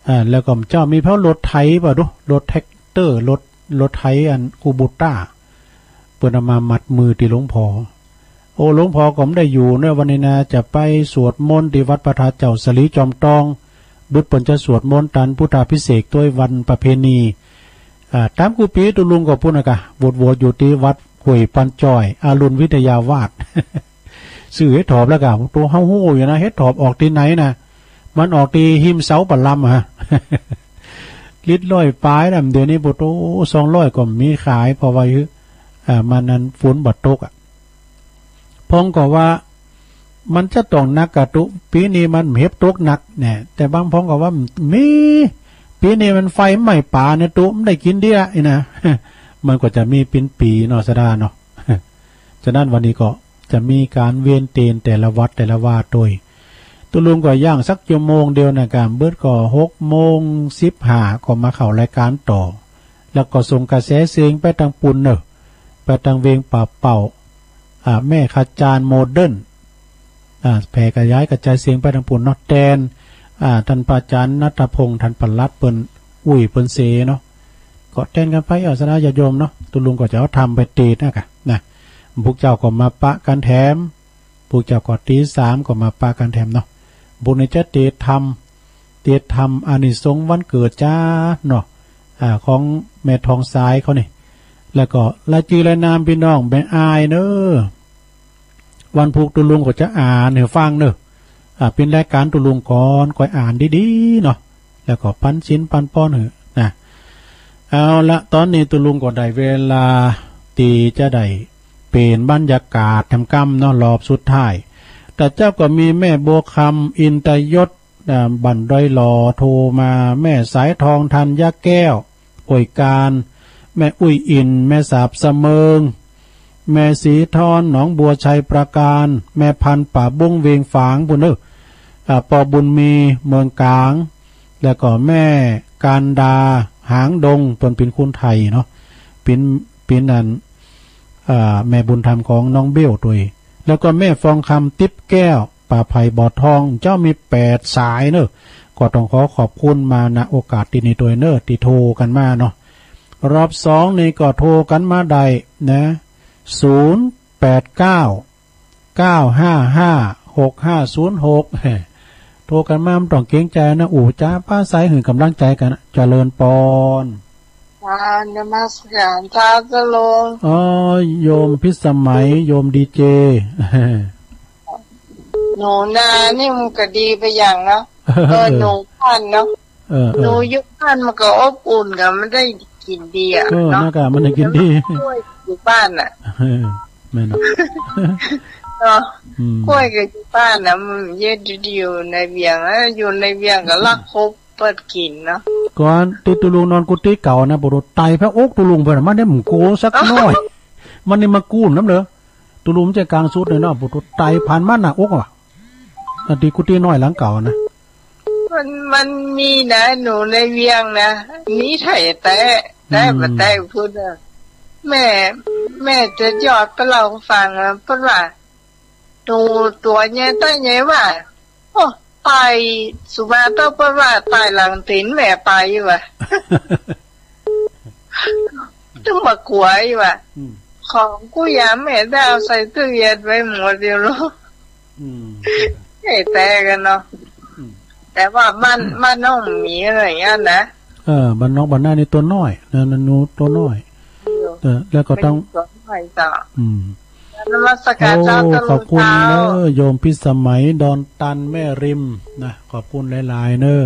อ่า แล้วก็เจ้ามีเผารถไถป่ะดู รถแทรกเตอร์ รถ รถไถอันคูโบต้า เปิ้นเอามามัดมือตี้หลวงพ่อ โอ้ หลวงพ่อก็บ่ได้อยู่เนาะวันนี้นะ จะไปสวดมนต์ตี้วัดพระธาตุเจ้าสะหลีจอมตอง บึดเปิ้นจะสวดมนต์ตันพุทธาภิเษกตวยวันประเพณี อ่า ต๋ามกู้ปี๋ตุ๊ลุงก็ปู้นน่ะก่ะ โหวดๆ อยู่ตี้วัดห้วยปันจ้อย อรุณวิทยาวาส ซื้อเห็ดถอบแล้วก่ะ โตเฮาฮู้อยู่นะ เห็ดถอบออกตี้ไหนนะ มันออกตี้ฮิมเสาปะลำอะ ลิตรร้อยป๋ายนะ เดี๋ยวนี้ปู้โต สองร้อยก็มีขาย เพราะว่า อ่า มันนั้นฝนบ่ตกอะ พ่องก็ว่า มันจะต้องหนักก่ะตุ๊ ปี๋นี้มันเห็บตกหนักแน่ แต่บางพ่องก็ว่า มี ปี๋นี้มันไฟไหม้ป่าเนี่ยตุ๊ มันได้กิ๋นเดี้ยะ อี้นะ มันก็จะมีเป๋นปี๋เนาะ สะดาเนาะ ฉะนั้นวันนี้ก็จะมีก๋านเวียนเตียนแต่ละวัดแต่ละวาตวย ตุ๊ลุงก็ย่างสักจั่วโมงเดียวน่ะก่ะ เบิดก็หกโมงสิบห้าก็มาเข้ารายก๋านต่อ แล้วก็ส่งกระแสเสียงไปตางปู้นเนาะ ไปตางเวียงป่าเป้า อ่า แม่ขจารโมเดิร์น อ่า แผ่ขยายกระจายเสียงไปตางปู้นเนาะ แตน อ่า ต้านพระอาจ๋ารย์ณัฐพงษ์ ต้านปลัดเปิ้น อุ้ยเปิ้นเสเนาะ ก็แตนกั๋นไป เอาสะดาญาติโยมเนาะ ตุ๊ลุงก็จะเอาธรรมไปเตสน์น่ะก่ะนะ พวกเจ้าก็มาปะกั๋นแถม พวกเจ้าก็ตีสามก็มาปะกั๋นแถมเนาะ พวกนี้จะเตสน์ธรรม เตสน์ธรรมอานิสงส์วันเกิดจ้าเนาะ อ่า ของแม่ทองสายเขานี่ แล้วก็รายจื้อรายนามปี้น้องบ่อายเนาะ วันพูกตุ๊ลุงก็จะอ่านหื้อฟังเนาะ อ่า เป๋นรายก๋านตุ๊ลุงก่อน ก่อยอ่านดีๆ เนาะ แล้วก็ปันศีลปันพรหื้อนะ เอาละ ต๋อนนี้ตุ๊ลุงก็ได้เวลาตี้จะได้เปลี่ยนบรรยากาศแถมกำเนาะ รอบสุดท้าย แต่เจ้าก็มีแม่บัวคำ อินตยศ อ่า บ้านดอยหล่อ โทรมา แม่สายทอง ธัญญาแก้ว ห้วยกาญ แม่อุ้ยอิน แม่สาบสะเมิง แม่ศรีทอน หนองบัว ชัยปราการ แม่พันธุ์ ป่าบุ้ง เวียงฝางปู้นเนาะ อ่า ป้อบุญมี เมืองก๋าง แล้วก็แม่การดา หางดง เปิ้นเป๋นคนไทยเนาะ เป๋น เป๋นอัน อ่า แม่บุญธรรมของน้องเบลตวย แล้วก็แม่ฟองคำ ติ๊บแก้ว ป่าไผ่บ่อทอง เจ้ามีแปดสายเนาะ ก็ต้องขอขอบคุณมา ณ โอกาสตี้นี้ตวยเนาะ ตี้โทรกั๋นมาเนาะ รอบสองนี่ก็โทรกั๋นมาได้นะ ศูนย์แปดเก้า เก้าห้าห้า หกห้าศูนย์หก โทรกั๋นมา บ่ต้องเกรงใจ๋นะ อู้จ๋าปาสายหื้อก๋ำลังใจ๋กั๋นนะ เจริญปอน จ้า นมัสก๋านเจ้า เจ้าลุง อ๋อ โยมพิสมัย โยมดีเจ หนูนานี่มันก็ดีไปอย่างเนาะ เออ หนูบ้านเนาะ เออ เออ หนูอยู่บ้านมันก็อบอุ่นก่ะ มันได้กิ๋นดีอะ เออ เนาะ น่าก่ะ มันได้กิ๋นดี ก้วยอยู่บ้านน่ะ เออ แม่นเนาะ เนาะ อืม ก้วยก็อยู่บ้านน่ะ มันเย็นดี อยู่ในเวียงนะ อยู่ในเวียงก็ลักขบ เปิดกิ๋นเนาะ ก่อนตี้ตุ๊ลุงนอนกุฏิเก่านะ ปู้โต ไต่แผะอกตุ๊ลุงไปน่ะ มันได้บ่โกสักหน้อย มันได้มากู้นำเน่อ ตุ๊ลุงจะก๋างสุดเลยเนาะ ปู้โต ไต่ผ่านมาหน้าอกอะ อันตี้กุฏิน้อยหลังเก่านะ มัน มันมีนะ หนูในเวียงนะ มีไถ่แต๊ แต๊ อืม บ่แต๊พูดเน่อ แม่ แม่จะยอดไปเล่าหื้อฟังนะ เปิ้นว่า หนูตั๋วใหญ่ไต้ใหญ่ว่า โอ้ ไต่สุมาเต้า เปิ้นว่าไต่หลังตี๋นแม่ไปว่ะ ตึงบ่กั๋วอีกว่ะ อืม ของกู้ยามแม่ได้เอาใส่ตู้เย็นไว้หมดเดียวลูก อืม เอ้ย แต่กั๋นเนาะ อืม แต่ว่าบ้าน บ้านน้องมีอะไรอย่างเงี้ยนะ เออ บ้านน้องบ้านน้านี่ตั๋วน้อยนะ หนูตั๋วน้อย เออ แล้วก็ต้อง ตั๋วน้อยจ้ะ อืม นมัสก๋านเจ้า โอ้ ตุ๊ลุง ขอบคุณเจ้า เนาะ โยมพิสมัย ดอนตัน แม่ริม นะ ขอบคุณหลายๆ เนาะ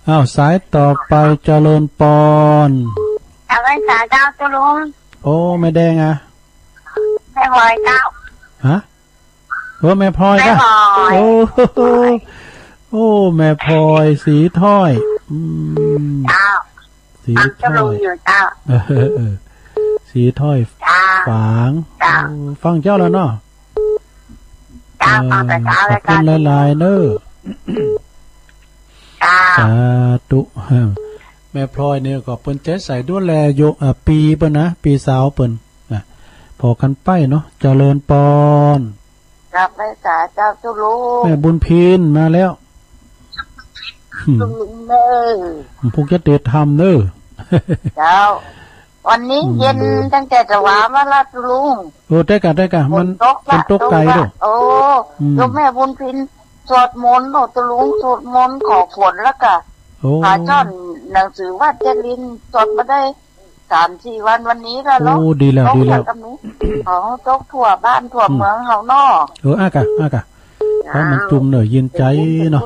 อ้าว สายต่อไป เจริญปอน เจริญสาเจ้าตุ๊ลุง โอ้ แม่แดงอะ แม่พลอยเจ้า ฮะ โอ้ แม่พลอย แม่พลอย โอ้ โอ้ แม่พลอย สีถ้อย อืม เจ้า สีถ้อย ฟังตุ๊ลุงอยู่เจ้า เออ เออ สีถ้อย เจ้า ฝาง เจ้า โอ้ ฟังเจ้าแล้วเนาะ เจ้า เออ ฟังแต่เช้าเลย ขอบคุณ เจ้า หลายๆ เนาะ เจ้า สาธุ แม่พลอยนี่ก็เปิ้นใจ๋ใส่ดูแลโย อ่า ปี้เปิ้นนะ ปี้สาวเปิ้นนะ ผ่อกั๋นไปเนาะ เจริญปอน กราบไหว้สาเจ้าตุ๊ลุง แม่บุญพินมาแล้ว ตุ๊ลุงเน่อ ผูกจะเตรียมธรรมเน่อ เจ้า วันนี้ อืม เย็นตั้งแต่ตะหวามาละตุ๊ลุง เออ ได้ก่ะ ได้ก่ะ มัน ฝนตก ฝนตกไกล ตกละ ลูก โอ้ อืม โยมแม่บุญพินสวดมนต์ โอ้ ตุ๊ลุงสวดมนต์ขอฝนแล้วก่ะ โอ้ หาจ้อนหนังสือวัดเจริญสวดมาได้สามสี่วัน วันนี้ละเนาะ โอ้ ดีแล้ว ตก ดีแล้ว อย่างกับนี้ ขอให้ตกทั่วบ้านทั่ว อืม เมืองเฮาเนาะ เออ อ่ะก่ะ อ่ะก่ะ เพราะมันจุ่มเนอะ เย็นใจ๋เนาะ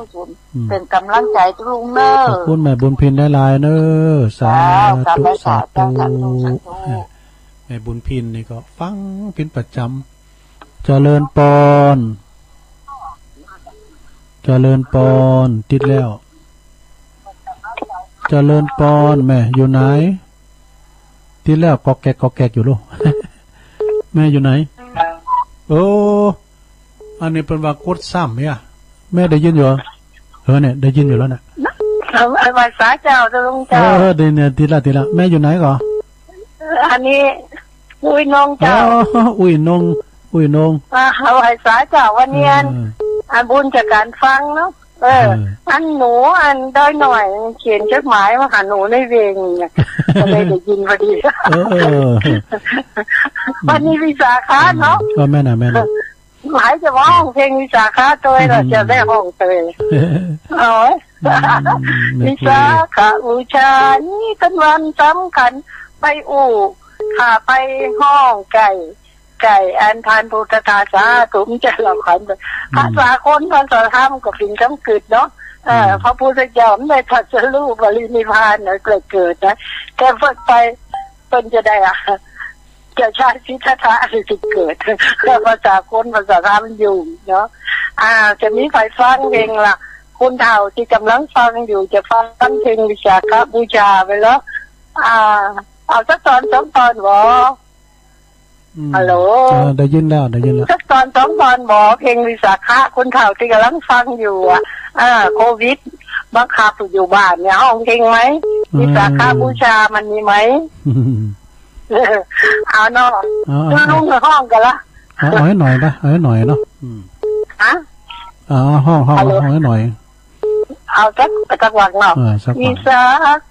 อืม เป๋นก๋ำลังใจ๋ตุ๊ลุงเน่อ ขอบคุณแม่บุญพินหลายๆ เน่อ สาธุ เจ้า สาธุ สาธุ สาธุ เออ แม่บุญพินนี่ก็ฟังเป๋นประจ๋ำ เจริญปอน เจริญปอน ติดแล้ว เจริญปอน แม่อยู่ไหน ติดแล้ว ก๊อกแก๊กก๊อกแก๊กอยู่ลูก แม่อยู่ไหน โอ้ อันนี้เปิ้นว่ากดซ้ำเนี่ย แม่ได้ยินอยู่ เออ เนี่ย ได้ยินอยู่แล้วเนี่ย เอา เอาไหว้สาเจ้า ตุ๊ลุงเจ้า เออ เดี๋ยวเนี่ย ติดละ ติดละ แม่อยู่ไหนก่อ อันนี้ อุ้ยนงเจ้า อ๋อ อุ้ยนง อุ้ยนง อ่า เอาไหว้สาเจ้า วันนี้ เออ อันบุญจากก๋านฟังเนาะ เออ เออ อันหนู อันดอยหน่อย เขียนจดหมายมาหาหนูในเวงเนี่ย ก็เลยได้ยินพอดี เออ เออ วันนี้วิสาขะเนาะ เออ แม่นน่ะ แม่นน่ะ หมายจะว่าฮ้องเพลงวิสาขะตวย อืม เราจะได้ฮ้องตวย เอาไว้ อืม วิสาขบูชานี้เป๋นวันสำคัญ ไปอู้ ข้าไปฮ้องไก่ ไก่อันทานพุทธทาสสาธุ จะละขวัญไป อืม ภาษาคน ภาษาธรรมก็เป๋นกำกึ๊ดเนาะ เออ อืม พระพุทธเจ้าไม่ได้ตรัสรู้ปรินิพพานนะ เกิด เกิดนะ แต่เพิ่นไป เพิ่นจะได้อะ เจ้าชายสิทธัตถะสิเกิด ก็ภาษาคน ภาษาธรรมอยู่เนาะ อ่า จะมีใผฟังเพลงล่ะ คนเฒ่าตี้ก่ำลังฟังอยู่ จะฟังเพลงวิสาขบูชาไปแล้ว อ่า เอาสักตอนสองตอนบ่ อืม ฮัลโหล เออ ได้ยินแล้ว ได้ยินแล้ว สักตอนสองตอนบ่ เพลงวิสาขะ คนเฒ่าตี้ก่ำลังฟังอยู่อะ อ่า โควิด บังคับอยู่บ้านเนี่ย ฮ้องเพลงไหม อืม วิสาขบูชามันมีไหม อืม เอาเนาะ เอา เอา ตุ๊ลุงฮ้องก่อละ เอา เอาหื้อหน่อยนะ เอาหื้อหน่อยเนาะ อืม ฮะ เอา ฮ้อง ฮ้อง ฮัลโหล ฮ้องหื้อหน่อย เอาสัก สักวรรคเนาะ เออ สักวรรค วิสา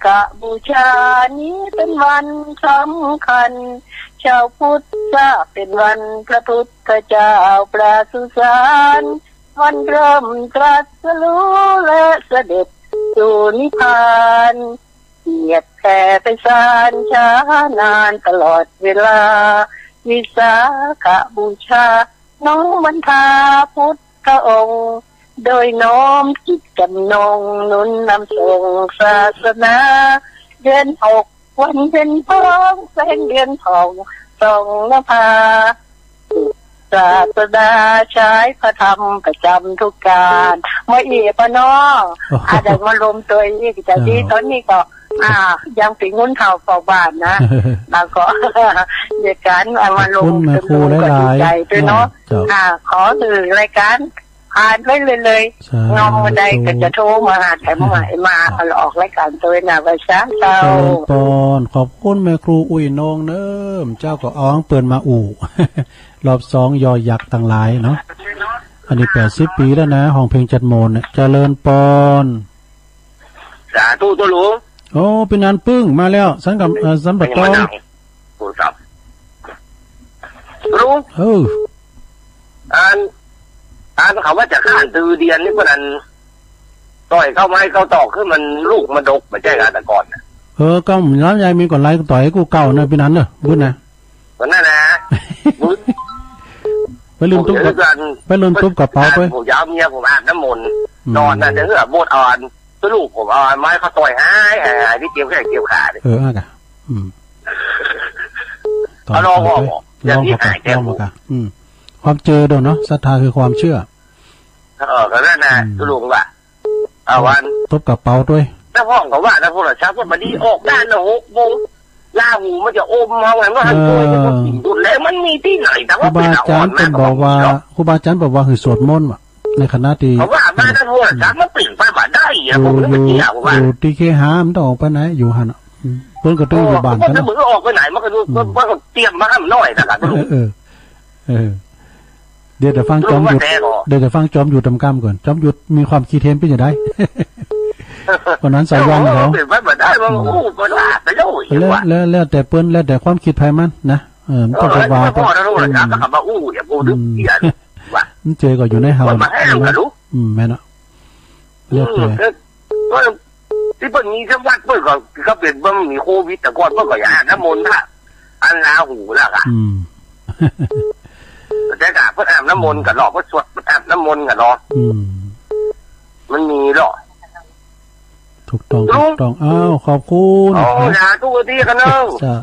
ขบูชานี้เป๋นวันสำคัญ ชาวพุทธเป๋นวันพระพุทธเจ้าประสูติสาร วันเริ่มตรัสรู้และเสด็จสู่นิพพาน เกียรติแผ่ไพศาลช้านานตลอดเวลา วิสาขบูชา น้อมบรรดาพุทธองค์ โดยน้อมจิตจำนง หนุนนำส่งศาสนา เดือนหกวันเพ็ญพอง แสงเดือนผ่องส่องนภา ศาสดาฉายพระธรรมประจ๋ำทุกการ มาอีกปะน้อ โอ้โห อาจจะมาลมตวยอีก แต่ตี้ เจ้า ต๋อนนี้ก็ อ่า ยังเป๋นคนเฒ่าเฝ้าบ้านนะ แล้วก็ เดียวกั๋น อ่า มาลม ขอบคุณแม่ครู ตวย หลายๆ ก็ดีใจ๋ตวยเนาะ เจ้า อ่า ขอหื้อรายก๋านผ่านไปเลยๆ สาธุ งอมบ่ได้ก็จะโทรมาหา แต่เมื่อไหร่มา ครับ ก็ออกรายก๋านตวยนะ ว่าซะเจ้า เจริญปอน ขอบคุณแม่ครูอุ้ยนงเนิ่ม เจ้าก็เอาของเปิ้นมาอู้ รอบสอง ยอยักษ์ตังหลายเนาะ อันนี้แปดสิบปี๋แล้วนะ ฮ้องเพลงจัดโมนเนี่ย เจริญปอน สาธุ ตุ๊ลุง โอ้ เป๋นอันปึ้งมาแล้ว สันกับ เอ่อ สันปะตอง โทรศัพท์ ตุ๊ลุง เออ อัน อันเขาว่าจะข้านตื้อเดียนนี่ เปิ้นอัน ต่อยเข้าไม้เข้าตอก คือมันลูกมันดก บ่ใจ้กาแต่ก่อนน่ะ เออ ก็ย้อนยายมีก่อนไล่ต่อยกู้เก่านะ เป๋นอันเนอะ บุญนะ วันนั้นนะ บุญ ไปลืมตุ๊บกับ ผมเห็นกัน ไปลืมตุ๊บกระเป๋าไป ผมจะเอาเมียผมอาบน้ำมนต์ อืม นอนน่ะ จะเหื่อบดอ่อน สรุปผมเอาไม้เข้าต่อยหาย หาย หายที่เจียวแข้งเจียวขาเนี่ย เออ อ่ะกะ อืม เอาลองออก ต่อยไป อย่างที่ ลองเข้าไป หายแก้ ลองเข้าไป อืม ความเจอด้วยเนาะ ศรัทธาคือความเชื่อ เออ ก็นั่นน่ะ อืม สรุปว่า เอาวัน ตุ๊บกระเป๋าด้วย แล้วพ่องก็ว่า แล้วโทรศัพท์ก็มาดี ออกด้านละหกโมง ลาหูมันจะอมเอาไง มันหันตัวจะ เออ มันกินดุลแล้ว มันมีตี้ไหน แต่ว่า ครูบาอาจ๋ารย์ เปิ้นบอกว่า เปิ้นเอาอ่อนมาก ครูบาอาจ๋ารย์บอกว่าหื้อสวดมนต์ว่ะ ในขณะตี้ เขาว่ามาแล้วโทรศัพท์มันเปลี่ยนไปบ่ได้อะ อยู่ ผมก็ อยู่ ไม่เชื่อ ผมว่า อยู่ตี้เคหะ มันต้องออกไปไหน อยู่หั้นน่ะ อืม เปิ้นก็ต้องอยู่บ้านกั๋น เออ มันก็ออกไปไหน มันก็อยู่ อืม มันก็เตรียมมาห้ามน้อยนะครับ เออ เออ เออ เดี๋ยวจะฟังจอมยุทธ รู้ว่าแท้ก่อ เดี๋ยวจะฟังจอมยุทธตำกำก่อน จอมยุทธมีความคิดเห็นเป๋นจะใด วันนั้นสายันเขา เออ เป๋นไปบ่ได้ มันอู้บ่ได้ไปแล้ว แล้ว แล้ว แล้วแต่เปิ้น แล้วแต่ความกึ๊ดใผมันนะ เออ มันต้องไปว่า เออ เปิ้น พ่อเท่านั้น อืม นะ มันก็บ่อู้ อย่าอู้ อืม เดี๋ยวว่า มันเจอก็อยู่ในเฮา มันมาแห้งกันลูก อืม แม่นเนาะ แล้วแต่ อืม เออ ตี้เปิ้นมีสักวัดเปิ้นก็ ก็เป๋นบ่มีโควิด แต่ก่อนเปิ้นก็อย่าอาบน้ำมนต์พระ อันลาหูแล้วอะ อืม แต่ก็เปิ้นอาบน้ำมนต์กั๋นเนาะ เปิ้นสวด เปิ้นอาบน้ำมนต์กั๋นเนาะ อืม มันมีเนาะ ถูกต้อง ถูกต้อง อ้าว ขอบคุณ โอ้ สาธุตี้กั๋นเนาะ จ้ะ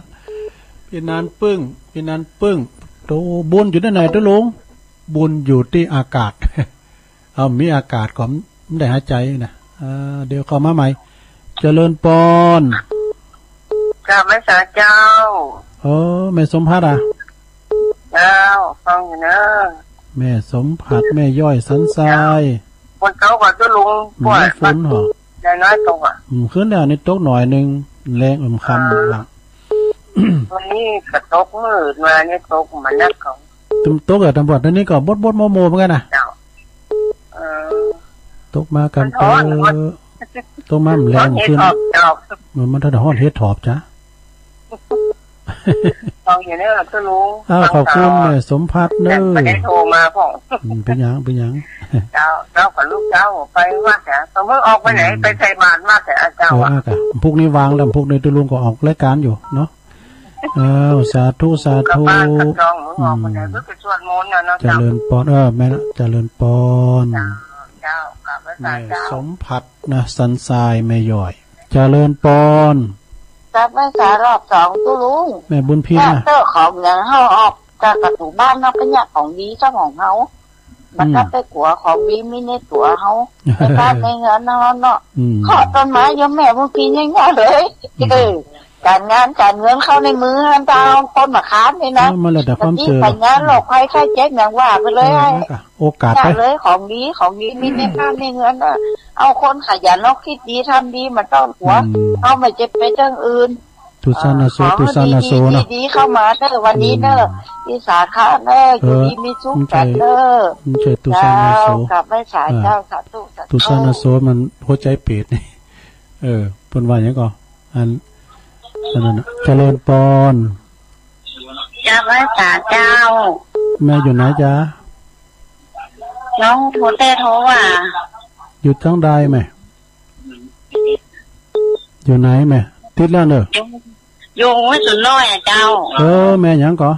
ปี้นานปึ้ง ปี้นานปึ้ง โต บุญอยู่ตี้ไหนตุ๊ลุง บุญอยู่ตี้อากาศ เอา มีอากาศก็ได้หายใจ๋นะ อ่า เดี๋ยวเข้ามาใหม่ เจริญปอน กราบไหว้สาเจ้า เออ แม่สมผัสอะ เจ้า ฟังอยู่เนอะ แม่สมผัส แม่ย้อยสันทราย ฝนตกก่อตุ๊ลุง มีฝนเหรอ น้อยๆ ตกอะ อืม ขึ้นแล้วนี่ตกหน่อยนึ่ง แลงอึมค่ำละ วันนี้ก็ตกมืดมา นี่ตกมานักเขา ตึมตกอะ ตำรวจ ตอนนี้ก็บดๆ โมๆ เหมือนกั๋นนะ เจ้า เออ ตกมาก่ำเต๊อะ มันฮ้อน ตกมาแลงขึ้น ฮ้อนเฮ็ดถอบ เออ มันถ้าฮ้อนเฮ็ดถอบจ้ะ ฟังอยู่เนอะตุ๊ลุง อ้าว ฟัง ขอบคุณ ข่าว แม่สมผัสเนอะ แต่บ่ได้โทรมาพ่อง อืม เป๋นหยัง เป๋นหยัง เจ้า เจ้ากับลูกเจ้าไปวัดจ้ะ เพิ่งออกไปไหน อืม ไปใส่บาตรมาแต่อาเจ้า เออ อะ อ่ะ กะ พรุ่งนี้ว่างแล้ว พรุ่งนี้ตุ๊ลุงก็ออกรายการอยู่เนาะ อ้าว สาธุ สาธุ กลับบ้านกลับจอง เพิ่งออกไปไหน อืม เพิ่งไปสวดมนต์น่ะเนาะ เจริญปอน เออ แม่นะ เจริญปอน เจ้า เจ้า กราบไหว้สาเจ้า แม่สมผัสนะ สันทราย แม่ย้อย เจริญปอน กราบไหว้สารอบสองตุ๊ลุง แม่บุญพินนะ เนี่ยเต๊อะ ของอย่างเฮาออกจากประตู๋บ้านเนาะ ก็เนี่ยของดีเจ้าของเฮา บ่ต้องไปกั๋ว ของดีมีในตั๋วเฮา ในบ้านในเฮือนเฮาเนาะ อืม เคาะต้นไม้อยู่แม่บุญพินยังเนี่ยเลย อืม เออ ก๋านงานก๋านเงินเข้าในมือหั้นเจ้า คนบ่ค้านนี่นะ เออ มันแล้วแต่ความเจื้อ ก๋านงานโรคภัยไข้เจ็บหยังว่าไปเลย เออ นั่นกะ โอกาสไป เนี่ยเลย ของดี ของดีมีในบ้านในเฮือน เออ เอาคนขยัน เอาคิดดีทำดี บ่ต้องกั๋ว อืม เฮาบ่เจ็บไปเรื่องอื่น ตุ๊สานาโส เอ่อ ตุ๊สานาโสเนาะ ดีๆ เข้ามาเนอะ วันนี้เนอะ อืม วิสาขะเนอะ เออ อยู่ดีมีสุขกันเนอะ มันใจ้ มันใจ้ตุ๊สานาโส เจ้า กราบไหว้สาเจ้า อ่า สาธุ สาธุ ตุ๊สานาโสมันหัวใจ๋เปรตนี่ เออ เปิ้นว่าหยังก่อ อัน อันนั้นน่ะ เจริญปอน กราบไหว้สาเจ้า แม่อยู่ไหนจ๊ะ น้องโทรแต่โทรว่า อยู่จังใดแม่ อยู่ไหนแม่ ติดแล้วเนอะ อยู่ อยู่แม่สนน้อยอะเจ้า เออ แม่หยังก่อ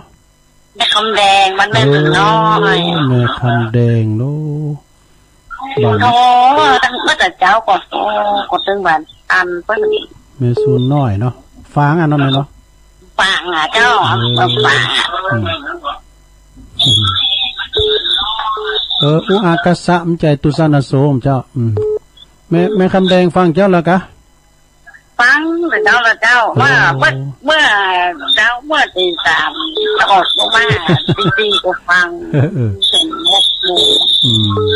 แม่คำแดง บ้านแม่สนน้อย เออ แม่คำแดงเนาะ บ้าน โอ้ ตั้งแต่เจ้าก่อ โอ้ ก่อตึงบ้านอันเปิ้น แม่สนน้อยเนาะ ฝางอันนั้นแม่เนาะ ฝางอะเจ้า เออ เปิ้นฝางอะ อืม อืม เออ อุอากาสะ มันใจ้ตุ๊สานาโสเจ้า อืม แม่ แม่คำแดงฟังเจ้าแล้วกะ ฟังแต่เจ้าละเจ้า โอ้ ว่าเมื่อ เมื่อเจ้า เมื่อตีสาม ออกมาตีสี่ก็ฟัง เออ เออ เสียงนกยูง อืม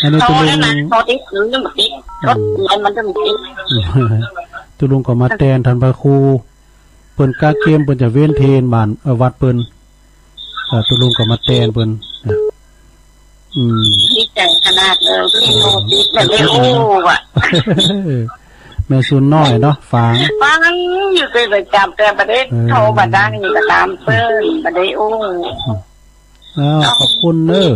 อันนี้ตุ๊ลุง โทรได้นะ โทรติดหรือไม่ติด อืม รถเสียมันจะไม่ติด อืม ตุ๊ลุงก็มาแตนท่านพระครู เปิ้นกะเกียมเปิ้นจะเวียนเทียนบ้าน เอ่อ วัดเปิ้น เอ่อ ตุ๊ลุงก็มาแตนเปิ้นนะ อืม ดีใจ๋ขนาดเลยตี้โทรติดแบบนี้ โอ้ว่ะ แม่สนน้อยเนาะ ฝาง ฟังอยู่เป๋นประจ๋ำ แต่บ่ได้ เออ โทรมาได้นี่ก็ต๋ามเปิ้น บ่ได้ โอ้ อ้าว ขอบคุณเนอะ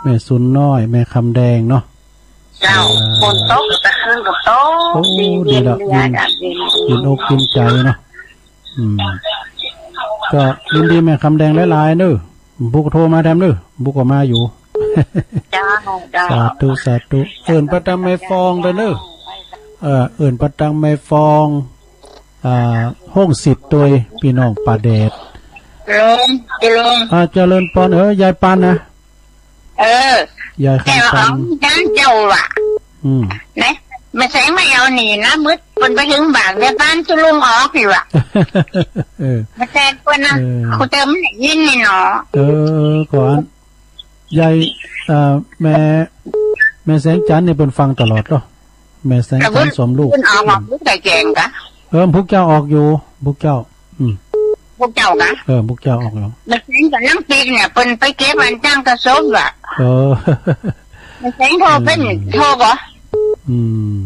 แม่สนน้อย แม่คำแดงเนาะ เจ้า เออ ฝนตกตะคืนก็ตก โอ้ ดี ดีละ เย็น เย็น อากาศเย็น เย็นอกเย็นใจ๋เนาะ อืม ก็ยินดีแม่คำแดงหลายๆ เนอะ บุกโทรมาแถมเนอะ บุกก็มาอยู่ เจ้า เจ้า สาธุ สาธุ เอิ้นปะตังแม่ฟองเด้อเนอะ เอ่อ เอิ้นปะตังแม่ฟอง อ่า ห้องสิทธิ์ตวย ปี้น้องป่าแดด เจริญ เจริญ อ่า เจริญปอน เออ ยายปันนะ เออ ยายคำปัน แต่ว่าของจานเจ้าว่ะ อืม นะ แม่แสงบ่เอานี่นะ มึดเปิ้นไปเถิงบ้าน แต่บ้านตุ๊ลุงออกนี่ว่ะ เออ แม่แสงเปิ้นนะ เออ ครูเติมได้ยินนี่เนาะ เออ ก่อน ยาย เอ่อ แม่ แม่แสงจันทร์นี่เปิ้นฟังตลอดเหรอ แม่แสงจันทร์สมลูก เปิ้นออก ออกลูกแต่แจ้งกะ เออ พวกเจ้าออกอยู่ พวกเจ้า อืม พวกเจ้ากะ เออ พวกเจ้าออกอยู่ แม่แสงกับนางปิ๊กเนี่ย เปิ้นไปเก็บอันจ้างกระสอบว่ะ เออ แม่แสงโทรเปิ้น เออ โทรก่อ อืม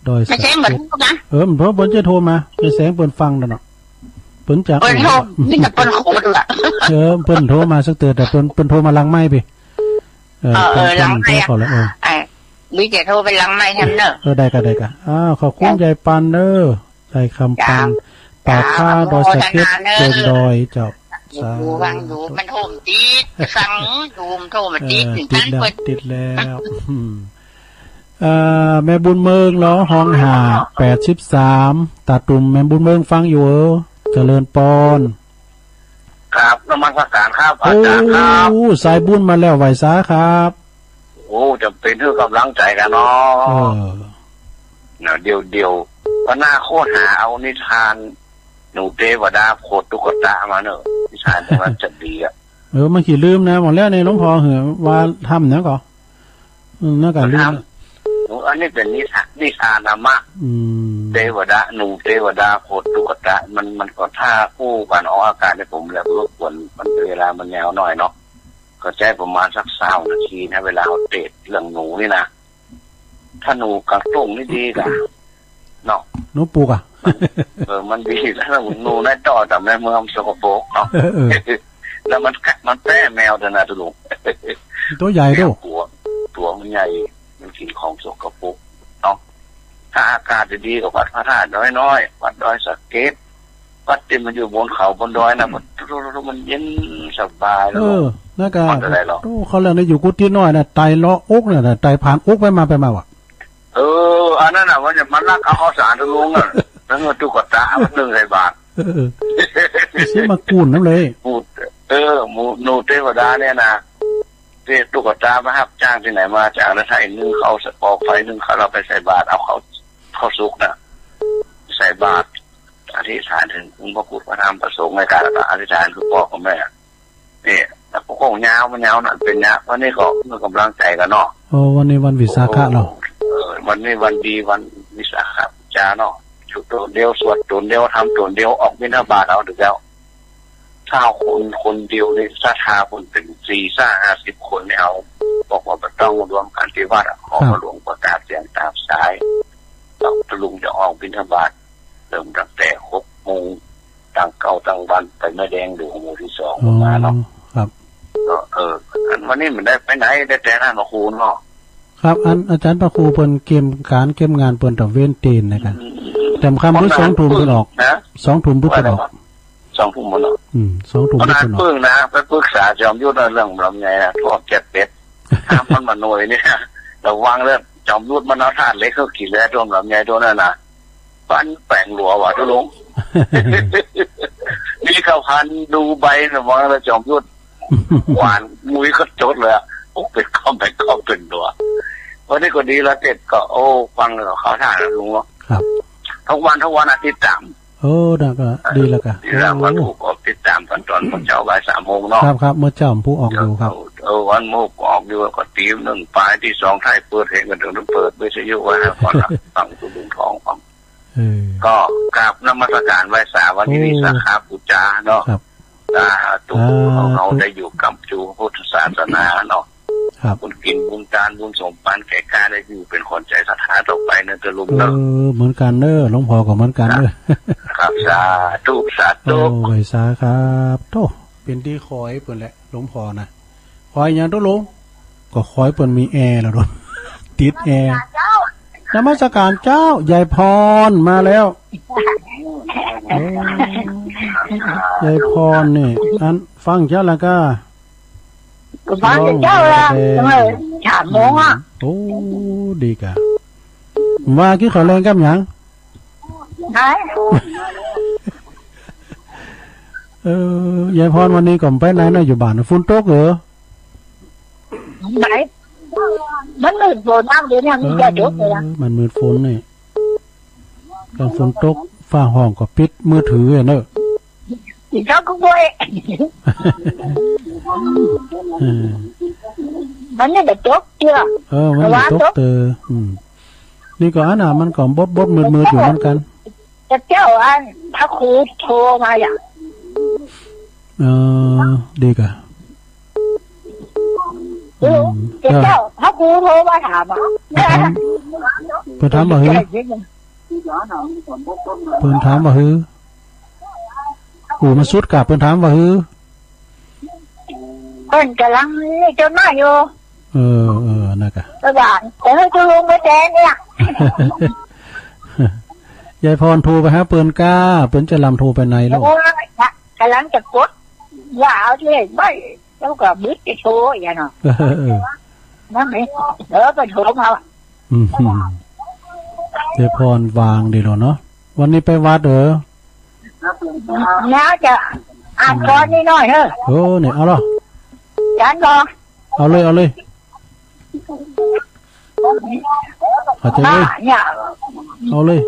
ดอยสะเก็ด แม่แสงบ่โทรมา เออ เปิ้น เปิ้นจะโทรมา แม่แสงเปิ้นฟังแล้วเนาะ เปิ้นจะ เปิ้นโทร มีแต่เปิ้นโขดล่ะ เออ เปิ้นโทรมาสักเตื้อ แต่เปิ้น เปิ้นโทรมาหลังไมค์ปี้ เออ เออ เปิ้น เออ หลังไมค์ เปิ้นโทรเขาแล้ว เออ เออ มีแต่โทรไปหลังไมค์แทนเนอะ เออ ได้ก่ะ ได้ก่ะ อ้าว ขอบคุณ เจ้า ยายปันเด้อ ยายคำปัน เจ้า ป่าช้า เจ้า ดอยสะเก็ด อนุโมทนาเนอะ เชิงดอย เจ้า อยู่ สาธุ ฟังอยู่ มันโทรมาติด ฟังอยู่ มันโทรมาติด เออ ติดแล้ว ตันเปิ้น ติดแล้ว อืม เอ่อ แม่บุญเมืองร้องห้องห้า แปดสิบสาม ตาตุ่ม แม่บุญเมืองฟังอยู่เออ เจริญปอน ครับ นมัสการครับ อาจ๋ารย์ครับ โอ้ สายบุญมาแล้ว ไหว้สาครับ โอ้ จะเป๋นหื้อกำลังใจ๋กั๋นเนาะ เออ เนาะ เดี๋ยว เดี๋ยว วันหน้าโคตรหาเอานิทาน หนูเตวดาโขดตุ๊กตามาเนอะ นิทานตรงนั้นจะดีอะ เออ มันขี้ลืมนะ หมดแล้วในหลวงพ่อเหอะ ว่าทำเนี่ยก่อ อืม นั่นก็ลืม ทำ หนู อันนี้เป๋นนิทาน นิทานธรรมะ อืม เตวดา หนูเตวดาโขดตุ๊กตา มัน มันก็ถ้าอู้กั๋นออกอากาศเนี่ยผมแล้วรบกวน มันเวลามันยาวหน่อยเนาะ ก็ใจ๊ประมาณสักซาวนาทีนะ เวลาเฮาเตศน์เรื่องหนูนี่นะ ถ้าหนูกั๋งโต้งนี่ดีก่ะ เนาะ หนูปุกอะ เออ มันดีแล้ว หนูในต่อแต่แม่เมืองสกปรกเนาะ เออ เออ แล้วมันกัด มันแป้แมวด้วยนะตุ๊ลุง ตั๋วใหญ่ด้วย แมวตั๋ว ตั๋วมันใหญ่ มันกิ๋นของสกปรกเนาะ ถ้าอากาศดีๆ ก็วัดพระธาตุน้อยๆ วัดดอยสะเก็ด วัดตี้มันอยู่บนเขาบนดอยนะ มัน มันเย็นสบายแล้ว เออ นั่นก็ วัดอะไรหรอ โอ้ เขาเรียกในอยู่กุฏิน้อยนะ ไต่เลาะอกน่ะนะ ไต่ผ่านอกไปมาไปมาว่ะ เออ อันนั้นน่ะ มันจะมาลักเอาข้าวสารตุ๊ลุงน่ะ แล้วเงินตุ๊กตามันนึ่งใส่บาตร เออ เสียมากูนน้ำเลย หมู เออ หมู หนูเตวดาเนี่ยนะ เตตุ๊กตามาฮับจ้างตี้ไหนมา จากนั้นถ้าไอ้นึ่งข้าวใส่ปอกไฟนึ่งข้าว เอาไปใส่บาตร เอาข้าว ข้าวสุกน่ะ ใส่บาตร อธิษฐานเถิงองค์พระพุทธพระธรรมพระสงฆ์ในการอธิษฐานคือพ่อกับแม่ นี่ แล้วก็คงยาว มันยาวน่ะ เป๋นยาว วันนี้ก็เปิ้นกำลังใจ๋กั๋นเนาะ โอ้ วันนี้วันวิสาขะเนาะ เออ วันนี้วันดี วันวิสาขบูชาเนาะ อยู่ตั๋นเดียว สวดตั๋นเดียว ทำตั๋นเดียว ออกบิณฑบาตเอาเถอะเจ้า ถ้าคนคนเดียวนี่ศรัทธาคนเป๋นสี่ ห้า ห้าสิบคนนี่เอา บอกว่าบ่ต้องรวมกั๋นตี้วัดอะ ขอ ครับ พระหลวงประกาศเสียงตามสาย แล้วตุ๊ลุงจะออกบิณฑบาต เริ่มตั้งแต่หกโมง ตั้งเก๊าตั้งวัน ไปแม่แดงหลวงหมู่ตี้สอง อ๋อ มาเนาะ ครับ ก็ เออ อันวันนี้มันได้ไปไหน ได้แต่นั่นเนาะครูเนาะ ครับ อันอาจ๋ารย์พระครูเปิ้นเกียมก๋านเกียมงานเปิ้นตะเวนเตศน์นะกะ อืม แต่ค่ำ วันนั้น สองทุ่มเปิ้นออก นะ สองทุ่มเปิ้นออก ว่าไงวะ สองทุ่มเปิ้นออก อืม สองทุ่ม วันนั้น เปิ้นออก ปึ้งนะ ไปปรึกษาจอมยุทธเรื่องลำไยนะ ท่วมเจ็ดเจ็ด ห้ามมันมาหน่วยเนี่ย ระวังเด้อ จอมยุทธมันเอาถ่านเหล็กเข้ากิ๋นแล้ว ท่วมลำไยตัวนั้นนะ ฟันแป๋งหลัวว่ะตุ๊ลุง นี่เขาพันดูใบนะ ระวังเด้อ จอมยุทธ หวานมุ้ยก็จดเลยอะ โอ้ เป๋นก้อม เป๋นก้อม เป๋นตัว วันนี้ก็ดีแล้ว เตศน์ก็ โอ้ ฟังแล้วเข้าท่านะลุงเนาะ ครับ ทุกวัน ทุกวันอาทิตย์ตาม โอ้ นั่นก็ดีแล้วกะ ดีแล้ว โอ้ วันพูกออกติดต๋ามกั๋นต๋อนเมื่อเจ๊าบ่ายสามโมงเนาะ ครับ ครับ เมื่อเจ๊าพูกออกอยู่ครับ เออ วันพูกออกอยู่ก็ตี๋หนึ่งป๋าย ตี้สองถ้าเปิดเพลงก็เถิงเปิดวิทยุไว้ก่อนนะ ฟังตุ๊ลุงทองฟัง เออ ก็กราบนมัสการไหว้สาวันนี้ โอ้ วิสาขบูชาเนาะ ครับ สาธุ สาธุ เฮาได้อยู่กำจู๋พุทธศาสนาเนาะ ครับ บุญกิ๋นบุญตานบุญสมปันแก่ก้า ได้อยู่เป๋นขวัญใจ๋ศรัทธาต่อไปเนาะตุ๊ลุงเนาะ เออ เหมือนกั๋นเน้อ หลวงพ่อก็เหมือนกั๋นเน้อ ครับ สาธุ สาธุ โอ้ ไหว้สาครับ โธ่ เป๋นตี้ขอหื้อเปิ้นแหละ หลวงพ่อนะ ขอหื้อหยังตุ๊ลุง ก็ขอหื้อเปิ้นมีแอร์แล้วเนาะ ติดแอร์ นมัสการเจ้า ยายพรมาแล้ว โอ้ ยายพรนี่ อันฟังเจ๊าละก้า ก็ฟังเจ๊าละ ร้องเพลง เออ สามโมงอะ โอ้ ดีก้า ว่ากิ๋นข้าวแลงกับหยัง ไหน เออ ยายพรวันนี้ก็ไปไหนเนาะ อยู่บ้าน ฝนตกเหรอ ไหน มันมืดฝนมากเดี๋ยวนี้ มันจะตกเลยอะ เออ มันมืดฝนนี่ ต๋อนฝนตก ฟ้าฮ้องก็ปิดมือถืออะเนาะ อีกแล้วก็บ่อย เออ มันนี่บ่ตกเตื้อ เออ มันบ่ตกเตื้อ อืม นี่ก็อันน่ะ มันก็บดๆ มืดๆ อยู่เหมือนกั๋น แต่เจ๊าอันพระครูโทรมาอย่าง เออ ดีก้า เออ อืม แต่เจ๊าพระครูโทรมาถามอะ ถาม เปิ้นถามว่าหื้อ เปิ้นถามว่าหื้อ อู่มันสุดก่ะ เปิ้นถามว่าหื้อ เปิ้นก่ำลังนี่เจ้าน้อยอยู่ เออ เออ นั่นก่ะ ระหว่าง เออ จะลงไปแตนเนี่ย ยายพรโทรไปหาเปิ้นก้า เปิ้นจะลำโทรไปไหนลูก โอ้ย ก่ำลังจะกด ว่าเอาที่ไหนไป แล้วก็บึดจะโทรอย่างเนาะ เออ เออ นั่นเอง เออ เปิ้นโทรมา อืม ยายพรวางดีแล้วเนาะ วันนี้ไปวัดเหรอ แล้วจะอ่านกลอนนิดหน่อยเถอะ เออ เนี่ย เอาล่ะ อาจ๋ารย์บอก เอาเลย เอาเลย เอาใจเลย อ่ะ เนี่ย เอาเลย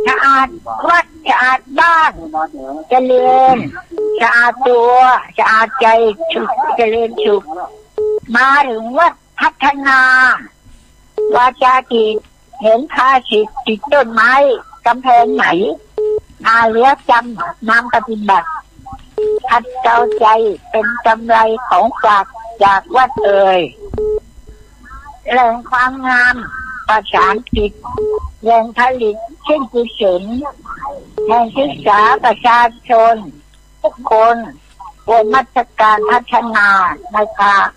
สะอาดวัด สะอาดบ้าน เจริญ สะอาดตัว สะอาดใจ สุข เจริญสุข มาถึงวัด พัฒนา วาจาจิต เห็นภาสิทธิ์ติดต้นไม้ กำแพงไหน อาเหลือจำ นำปฏิบัติ ขัดเกลาใจ เป็นกำไรของฝากจากวัดเอ่ย แหล่งความงาม ประสานจิต แหล่งผลิตซึ่งกุศล แห่งศึกษาประชาชน ทุกคนควรนมัสการพัฒนาในความ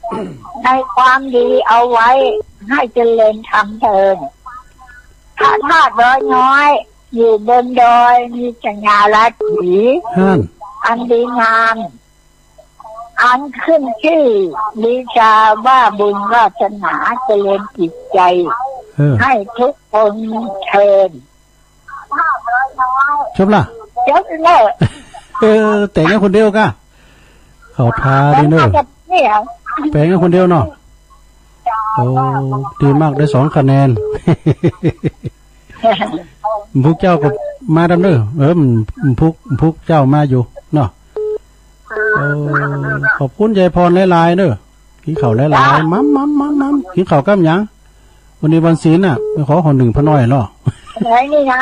ในความดีเอาไว้ให้เจริญธรรมเทอญ พระธาตุดอยน้อย อยู่บนดอยมีสง่าราศี ฮั่น อันดีงาม อันขึ้นชื่อลือชาว่าบุญวาสนาเจริญจิตใจ เออ ให้ทุกคนเทอญ จบละ จบแล้ว เออ แต่งกันคนเดียวก้า เข้าท่าดีเนอะ แต่งกันคนเดียวเนาะ โอ้ ดีมาก ได้สองคะแนน พวกเจ้าก็มาดำเนอะ เออ พวก พวกเจ้ามาอยู่เนาะ เออ ขอบคุณยายพรหลายๆ เนอะ กิ๋นข้าวหลายๆ จ้า มัม มัม มัม มัม กิ๋นข้าวกับหยัง วันนี้วันศีลน่ะ ไปขอข้าวนึ่งป้าน้อยเนาะ อะไรนี่นะ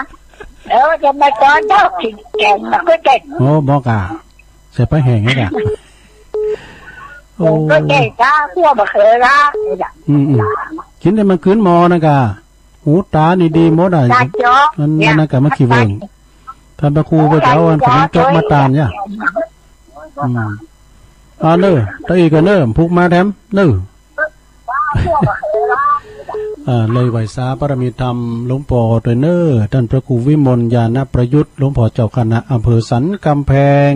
เออ จะมาตอนเช้ากิ๋นแก๋งมะเขือเทศ โอ้ บอกอ่ะ ใส่ปลาแห้งนี่กะ โอ้ ก็แก่จ้า พวกมะเขือละ อืม อืม กิ๋นแต่มันขึ้นหม้อนะกะ หูต๋านี่ดีหมดอ่ะ ต๋าจ๊อก อัน เนี่ย อันนั้นกะมาขี้เวิ้ง ต้านพระครูก็จะเอาอันขนมจ๊อกมาตานเนี่ย อืม อ่าเนอะ ตะอีกก็เนอะ พุกมาแถมเนอะ อ่า เลยไหว้สาบารมีธรรมหลวงป้อตวยเนอะ ต้านพระครูวิมลญาณประยุทธ์ หลวงป้อเจ้าคณะอำเภอสันกำแพง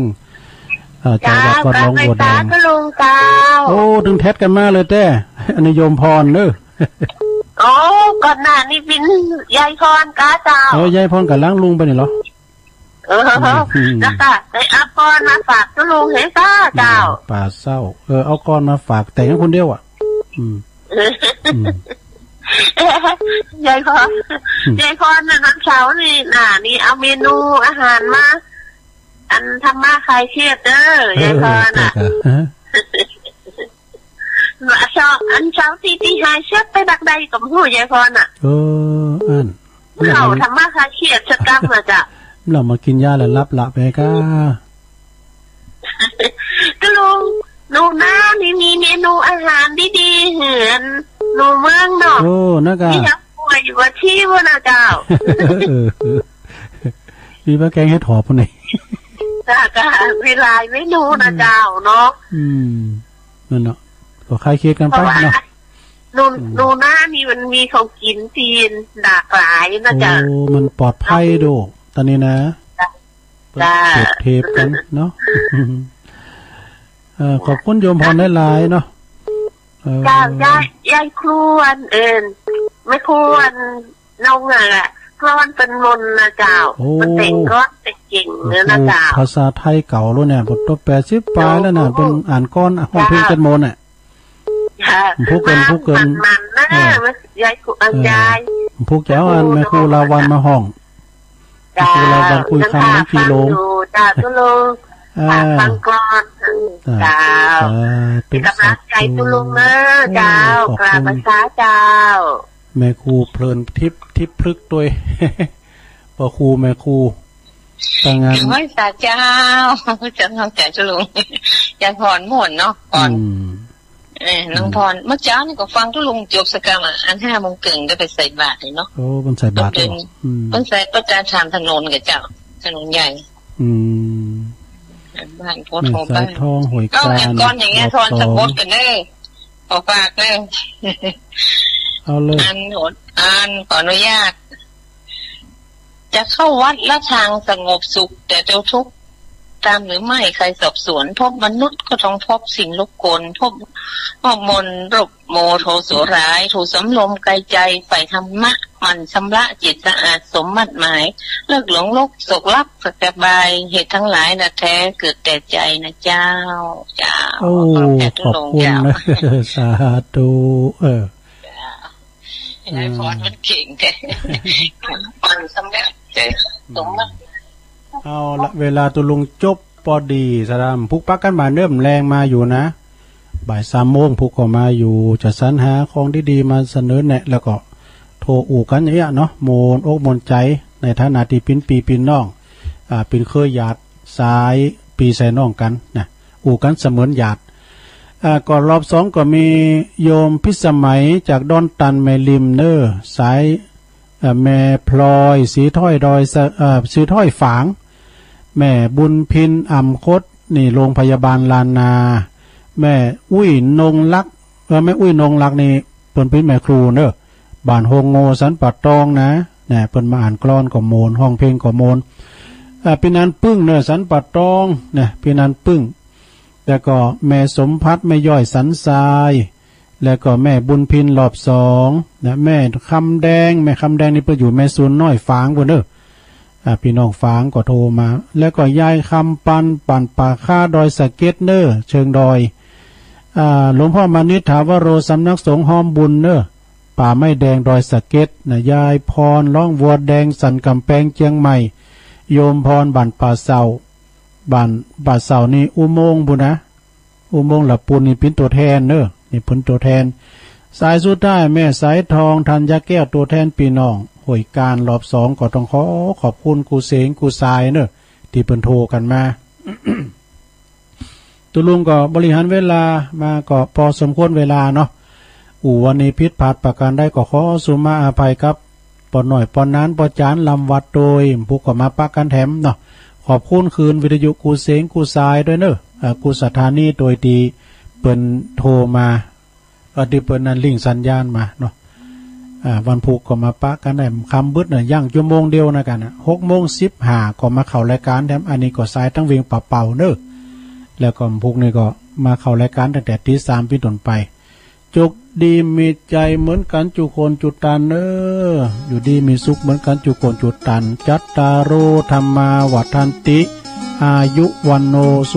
อ่า จังหวัดวัดหลวงบัวแดง เจ้า กราบไหว้สาธุลุงเจ้า โอ้ ตึงแท็ดกั๋นมาเลยแต๊ อันนี้โยมพรเนอะ โอ้ ก่อนหน้านี้เป๋นยายพรก้าเจ้า เออ ยายพรก่ำลังลุงไปนี่เหรอ เออ อืม แล้วก็ได้เอากลอนมาฝากตุ๊ลุงหื้อก้าเจ้า อืม ป่าเศร้า เออ เอากลอนมาฝากแต่งคนเดียวอ่ะ อืม อืม ยายพร อืม ยายพรน่ะ วันเสาร์นี่น่ะ นี่เอาเมนูอาหารมา อันธรรมะคลายเครียดเด้อ เออ ยายพรน่ะ เออ เออ อันเสาร์ตี้ตี้หายเสียไปบักใดก็บ่ฮู้ยายพรน่ะ เออ อั้น เข้าธรรมะคลายเครียดสักกำน่ะจ้ะ แล้วมากิ๋นยาแล้วหลับละไปก้า ตุ๊ลุง หนูนานี่มีเมนูอาหารดีๆ หื้อหนูเมืองเนาะ โอ้ นะก้า ตี้ยังป่วยอยู่ว่าตี้ว่าน่ะเจ้า เออ มีปลาแกงเห็ดหอมพวกนี้ จ้ะ ก็มีหลายเมนูน่ะเจ้าเนาะ อืม นั่นเนาะ ก็คลายเครียดกั๋นไปเนาะ เพราะว่าหนู อืม หนูนานี่มันมีของกิ๋นตี้หลากหลายน่ะจ้ะ โอ้ มันปลอดภัยโด ต๋อนนี้นะ จ้ะ เปิด จ้ะ เปิดเทปกั๋นเนาะ เออ ขอบคุณโยมพรหลายๆ เนาะ เออ เจ้า ยาย ยายครูอัน เอิ้น แม่ครูอัน น้องอะ กลอนเปิ้นม่วนน่ะเจ้า โอ้ เปิ้นแต่งกลอนแต่งเก่งเนาะเจ้า ภาษาไทยเก่าแล้วเนี่ย บทตัวแปดสิบปลายแล้วน่ะ เปิ้นอ่านกลอน ฮ้องเพลงเปิ้นม่วนน่ะ ค่ะ ผู้เปิ้น ผู้เปิ้น มันๆ นะ เออ ยายครู เออ ยาย ผู้เจ้าอันแม่ครูลาวัณมาฮ้อง เจ้า แม่ครูลาวัณ คุยคำ น้องกีโลง อยู่เจ้า ตุ๊ลุง อ่า ฝากฟังกลอน เจ้า สาธุ เป๋นก๋ำลังใจ๋ตุ๊ลุงเนาะเจ้า ขอบคุณ กราบไหว้สาเจ้า แม่ครูเพลินทิพย์ ทิพย์พฤกษ์ตวย ป้อครูแม่ครู ตั้งงาน ไหว้สาเจ้า เจ้าน้องจ๋าตุ๊ลุง ยายพรม่วนเนาะ ก่อน อืม เออ น้อง อืม พร เมื่อเจ๊านี่ก็ฟังตุ๊ลุงจบสักกำอะ อันห้าโมงเกิ่งได้ไปใส่บาตรเลยเนาะ โอ้ เปิ้นใส่บาตร เปิ้นเดิน เหรอ อืม เปิ้นใส่ เปิ้นเดินตามถนนกับเจ้า ถนนใหญ่ อืม บ้านโพธิ์ทอง แม่สายทอง ห้วย เอ้า กาญ อันก่อนอย่างเงี้ย รอบสอง ทอนสะกดกันเด้อ ขอฝากเด้อ เอาเลย อันโหด อันขออนุญาต จะเข้าวัดละทางสงบสุข แต่เจ้าทุกข์ตามหรือไม่ใครสอบสวน พบมนุษย์ก็ต้องพบสิ่งรบกวน พบพวกมนต์รบโมโทโสร้าย ถูกสำรวมกายใจ ใฝ่ธรรมะ หมั่นชำระจิตสะอาดสมมาตรหมาย เลิกหลงโลกโศกลักสบาย เหตุทั้งหลายนะแท้เกิดแต่ใจนะเจ้า เจ้า โอ้ ขอบคุณ ขอบคุณ เจ้า นะ สาธุ เออ เจ้า อืม ยายพรมันเก่งแท้ หมั่นชำระจิตสมมาตร เอาละ เวลาตุ๊ลุงจบปอดีสะดำ ผูกปะกั๋นบ่ายเนิ่มแลงมาอยู่นะ บ่ายสามโมงผูกก็มาอยู่ จะสรรหาของดีๆ มาเสนอแนะ แล้วก็โทรอู้กั๋นอย่างเงี้ยเนาะ ม่วนอกม่วนใจ๋ ในฐานะตี้เป๋นปี้เป๋นน้อง อ่า เป๋นเคยญาติสายปี้สายน้องกั๋นนะ อู้กั๋นเสมือนญาติ อ่า ก็รอบสองก็มีโยมพิสมัยจากดอนตันแม่ริมเน้อ สาย เอ่อ แม่พลอย สีถ้อยดอยสะ เอ่อ สีถ้อยฝาง แม่บุญพิน อ่ำคด นี่โรงพยาบาลล้านนา แม่อุ้ยนงลักษณ์ เอ่อ แม่อุ้ยนงลักษณ์นี่เปิ้นเป๋นแม่ครูเน้อ บ้านโฮงโง่ สันป่าตองนะ เนี่ย เปิ้นมาอ่านกลอนก็ม่วน ฮ้องเพลงก็ม่วน เอ่อ ปี้นันปึ้งเน้อ สันป่าตอง เนี่ย ปี้นันปึ้ง แล้วก็แม่สมภัทร แม่ย้อยสันทราย แล้วก็แม่บุญพินรอบสองนะ แม่คำแดง แม่คำแดงนี่เปิ้นอยู่แม่ซูนน้อยฝางปู้นเน้อ อ่า ปี้น้องฝางก็โทรมา แล้วก็ยายคำปัน บ้านป่าค้าดอยสะเก็ดเน้อ เชิงดอย อ่า หลวงพ่อมานิษฐาวโร สำนักสงฆ์ฮ้อมบุญเน้อ ป่าไม้แดงดอยสะเก็ดนะ ยายพร ร้องวัวแดงสันก๋ำแปงเจียงใหม่ โยมพร บ้านป่าเสา บ้านป่าเสานี่อุโมงค์ปู้นนะ อุโมงค์ละปูนนี่เป๋นตั๋วแทนเน้อ นี่เป๋นตั๋วแทน สายสุดท้ายแม่สายทอง ธัญญาแก้ว ตั๋วแทนปี้น้องห้วยกาญรอบสอง ก็ต้องขอขอบคุณกู้เสงกู้สายเน้อ ตี้เปิ้นโทรกั๋นมา ตุ๊ลุงก็บริหารเวลามาก็ปอสมควรเวลาเนาะ อู้วันนี้ผิดพลาดประก๋านใดก็ขอสุมาอภัยกับป้อน้อย ป้อหนาน ป้อจ๋าน ลำวัด โตย ผูกก็มาปะกั๋นแถมเนาะ ขอบคุณคืนวิทยุกู้เสงกู้สายตวยเน้อ เอ่อ กู้สถานีตวยตี้เปิ้นโทรมา เอ่อ ตี้เปิ้นอันลิงก์สัญญาณมาเนาะ อ่า วันผูกก็มาปะกั๋นได้ ค่ำบึดเน้อ ยังจั่วโมงเดียวนะกั๋นนะ หกโมงสิบห้าก็มาเข้ารายก๋านแถม อันนี้ก็สายตังเวียงป่าเป่าเน้อ แล้วก็ผูกนี่ก็มาเข้ารายก๋านตั้งแต่ตีสามเป๋นต้นไป โจคดีมีใจ๋เหมือนกั๋นจุคนจุตันเน้อ อยู่ดีมีสุขเหมือนกั๋นจุคนจุตัน จัตตาโร ธัมมา วัฑฒันติ อายุ วัณโณ สุ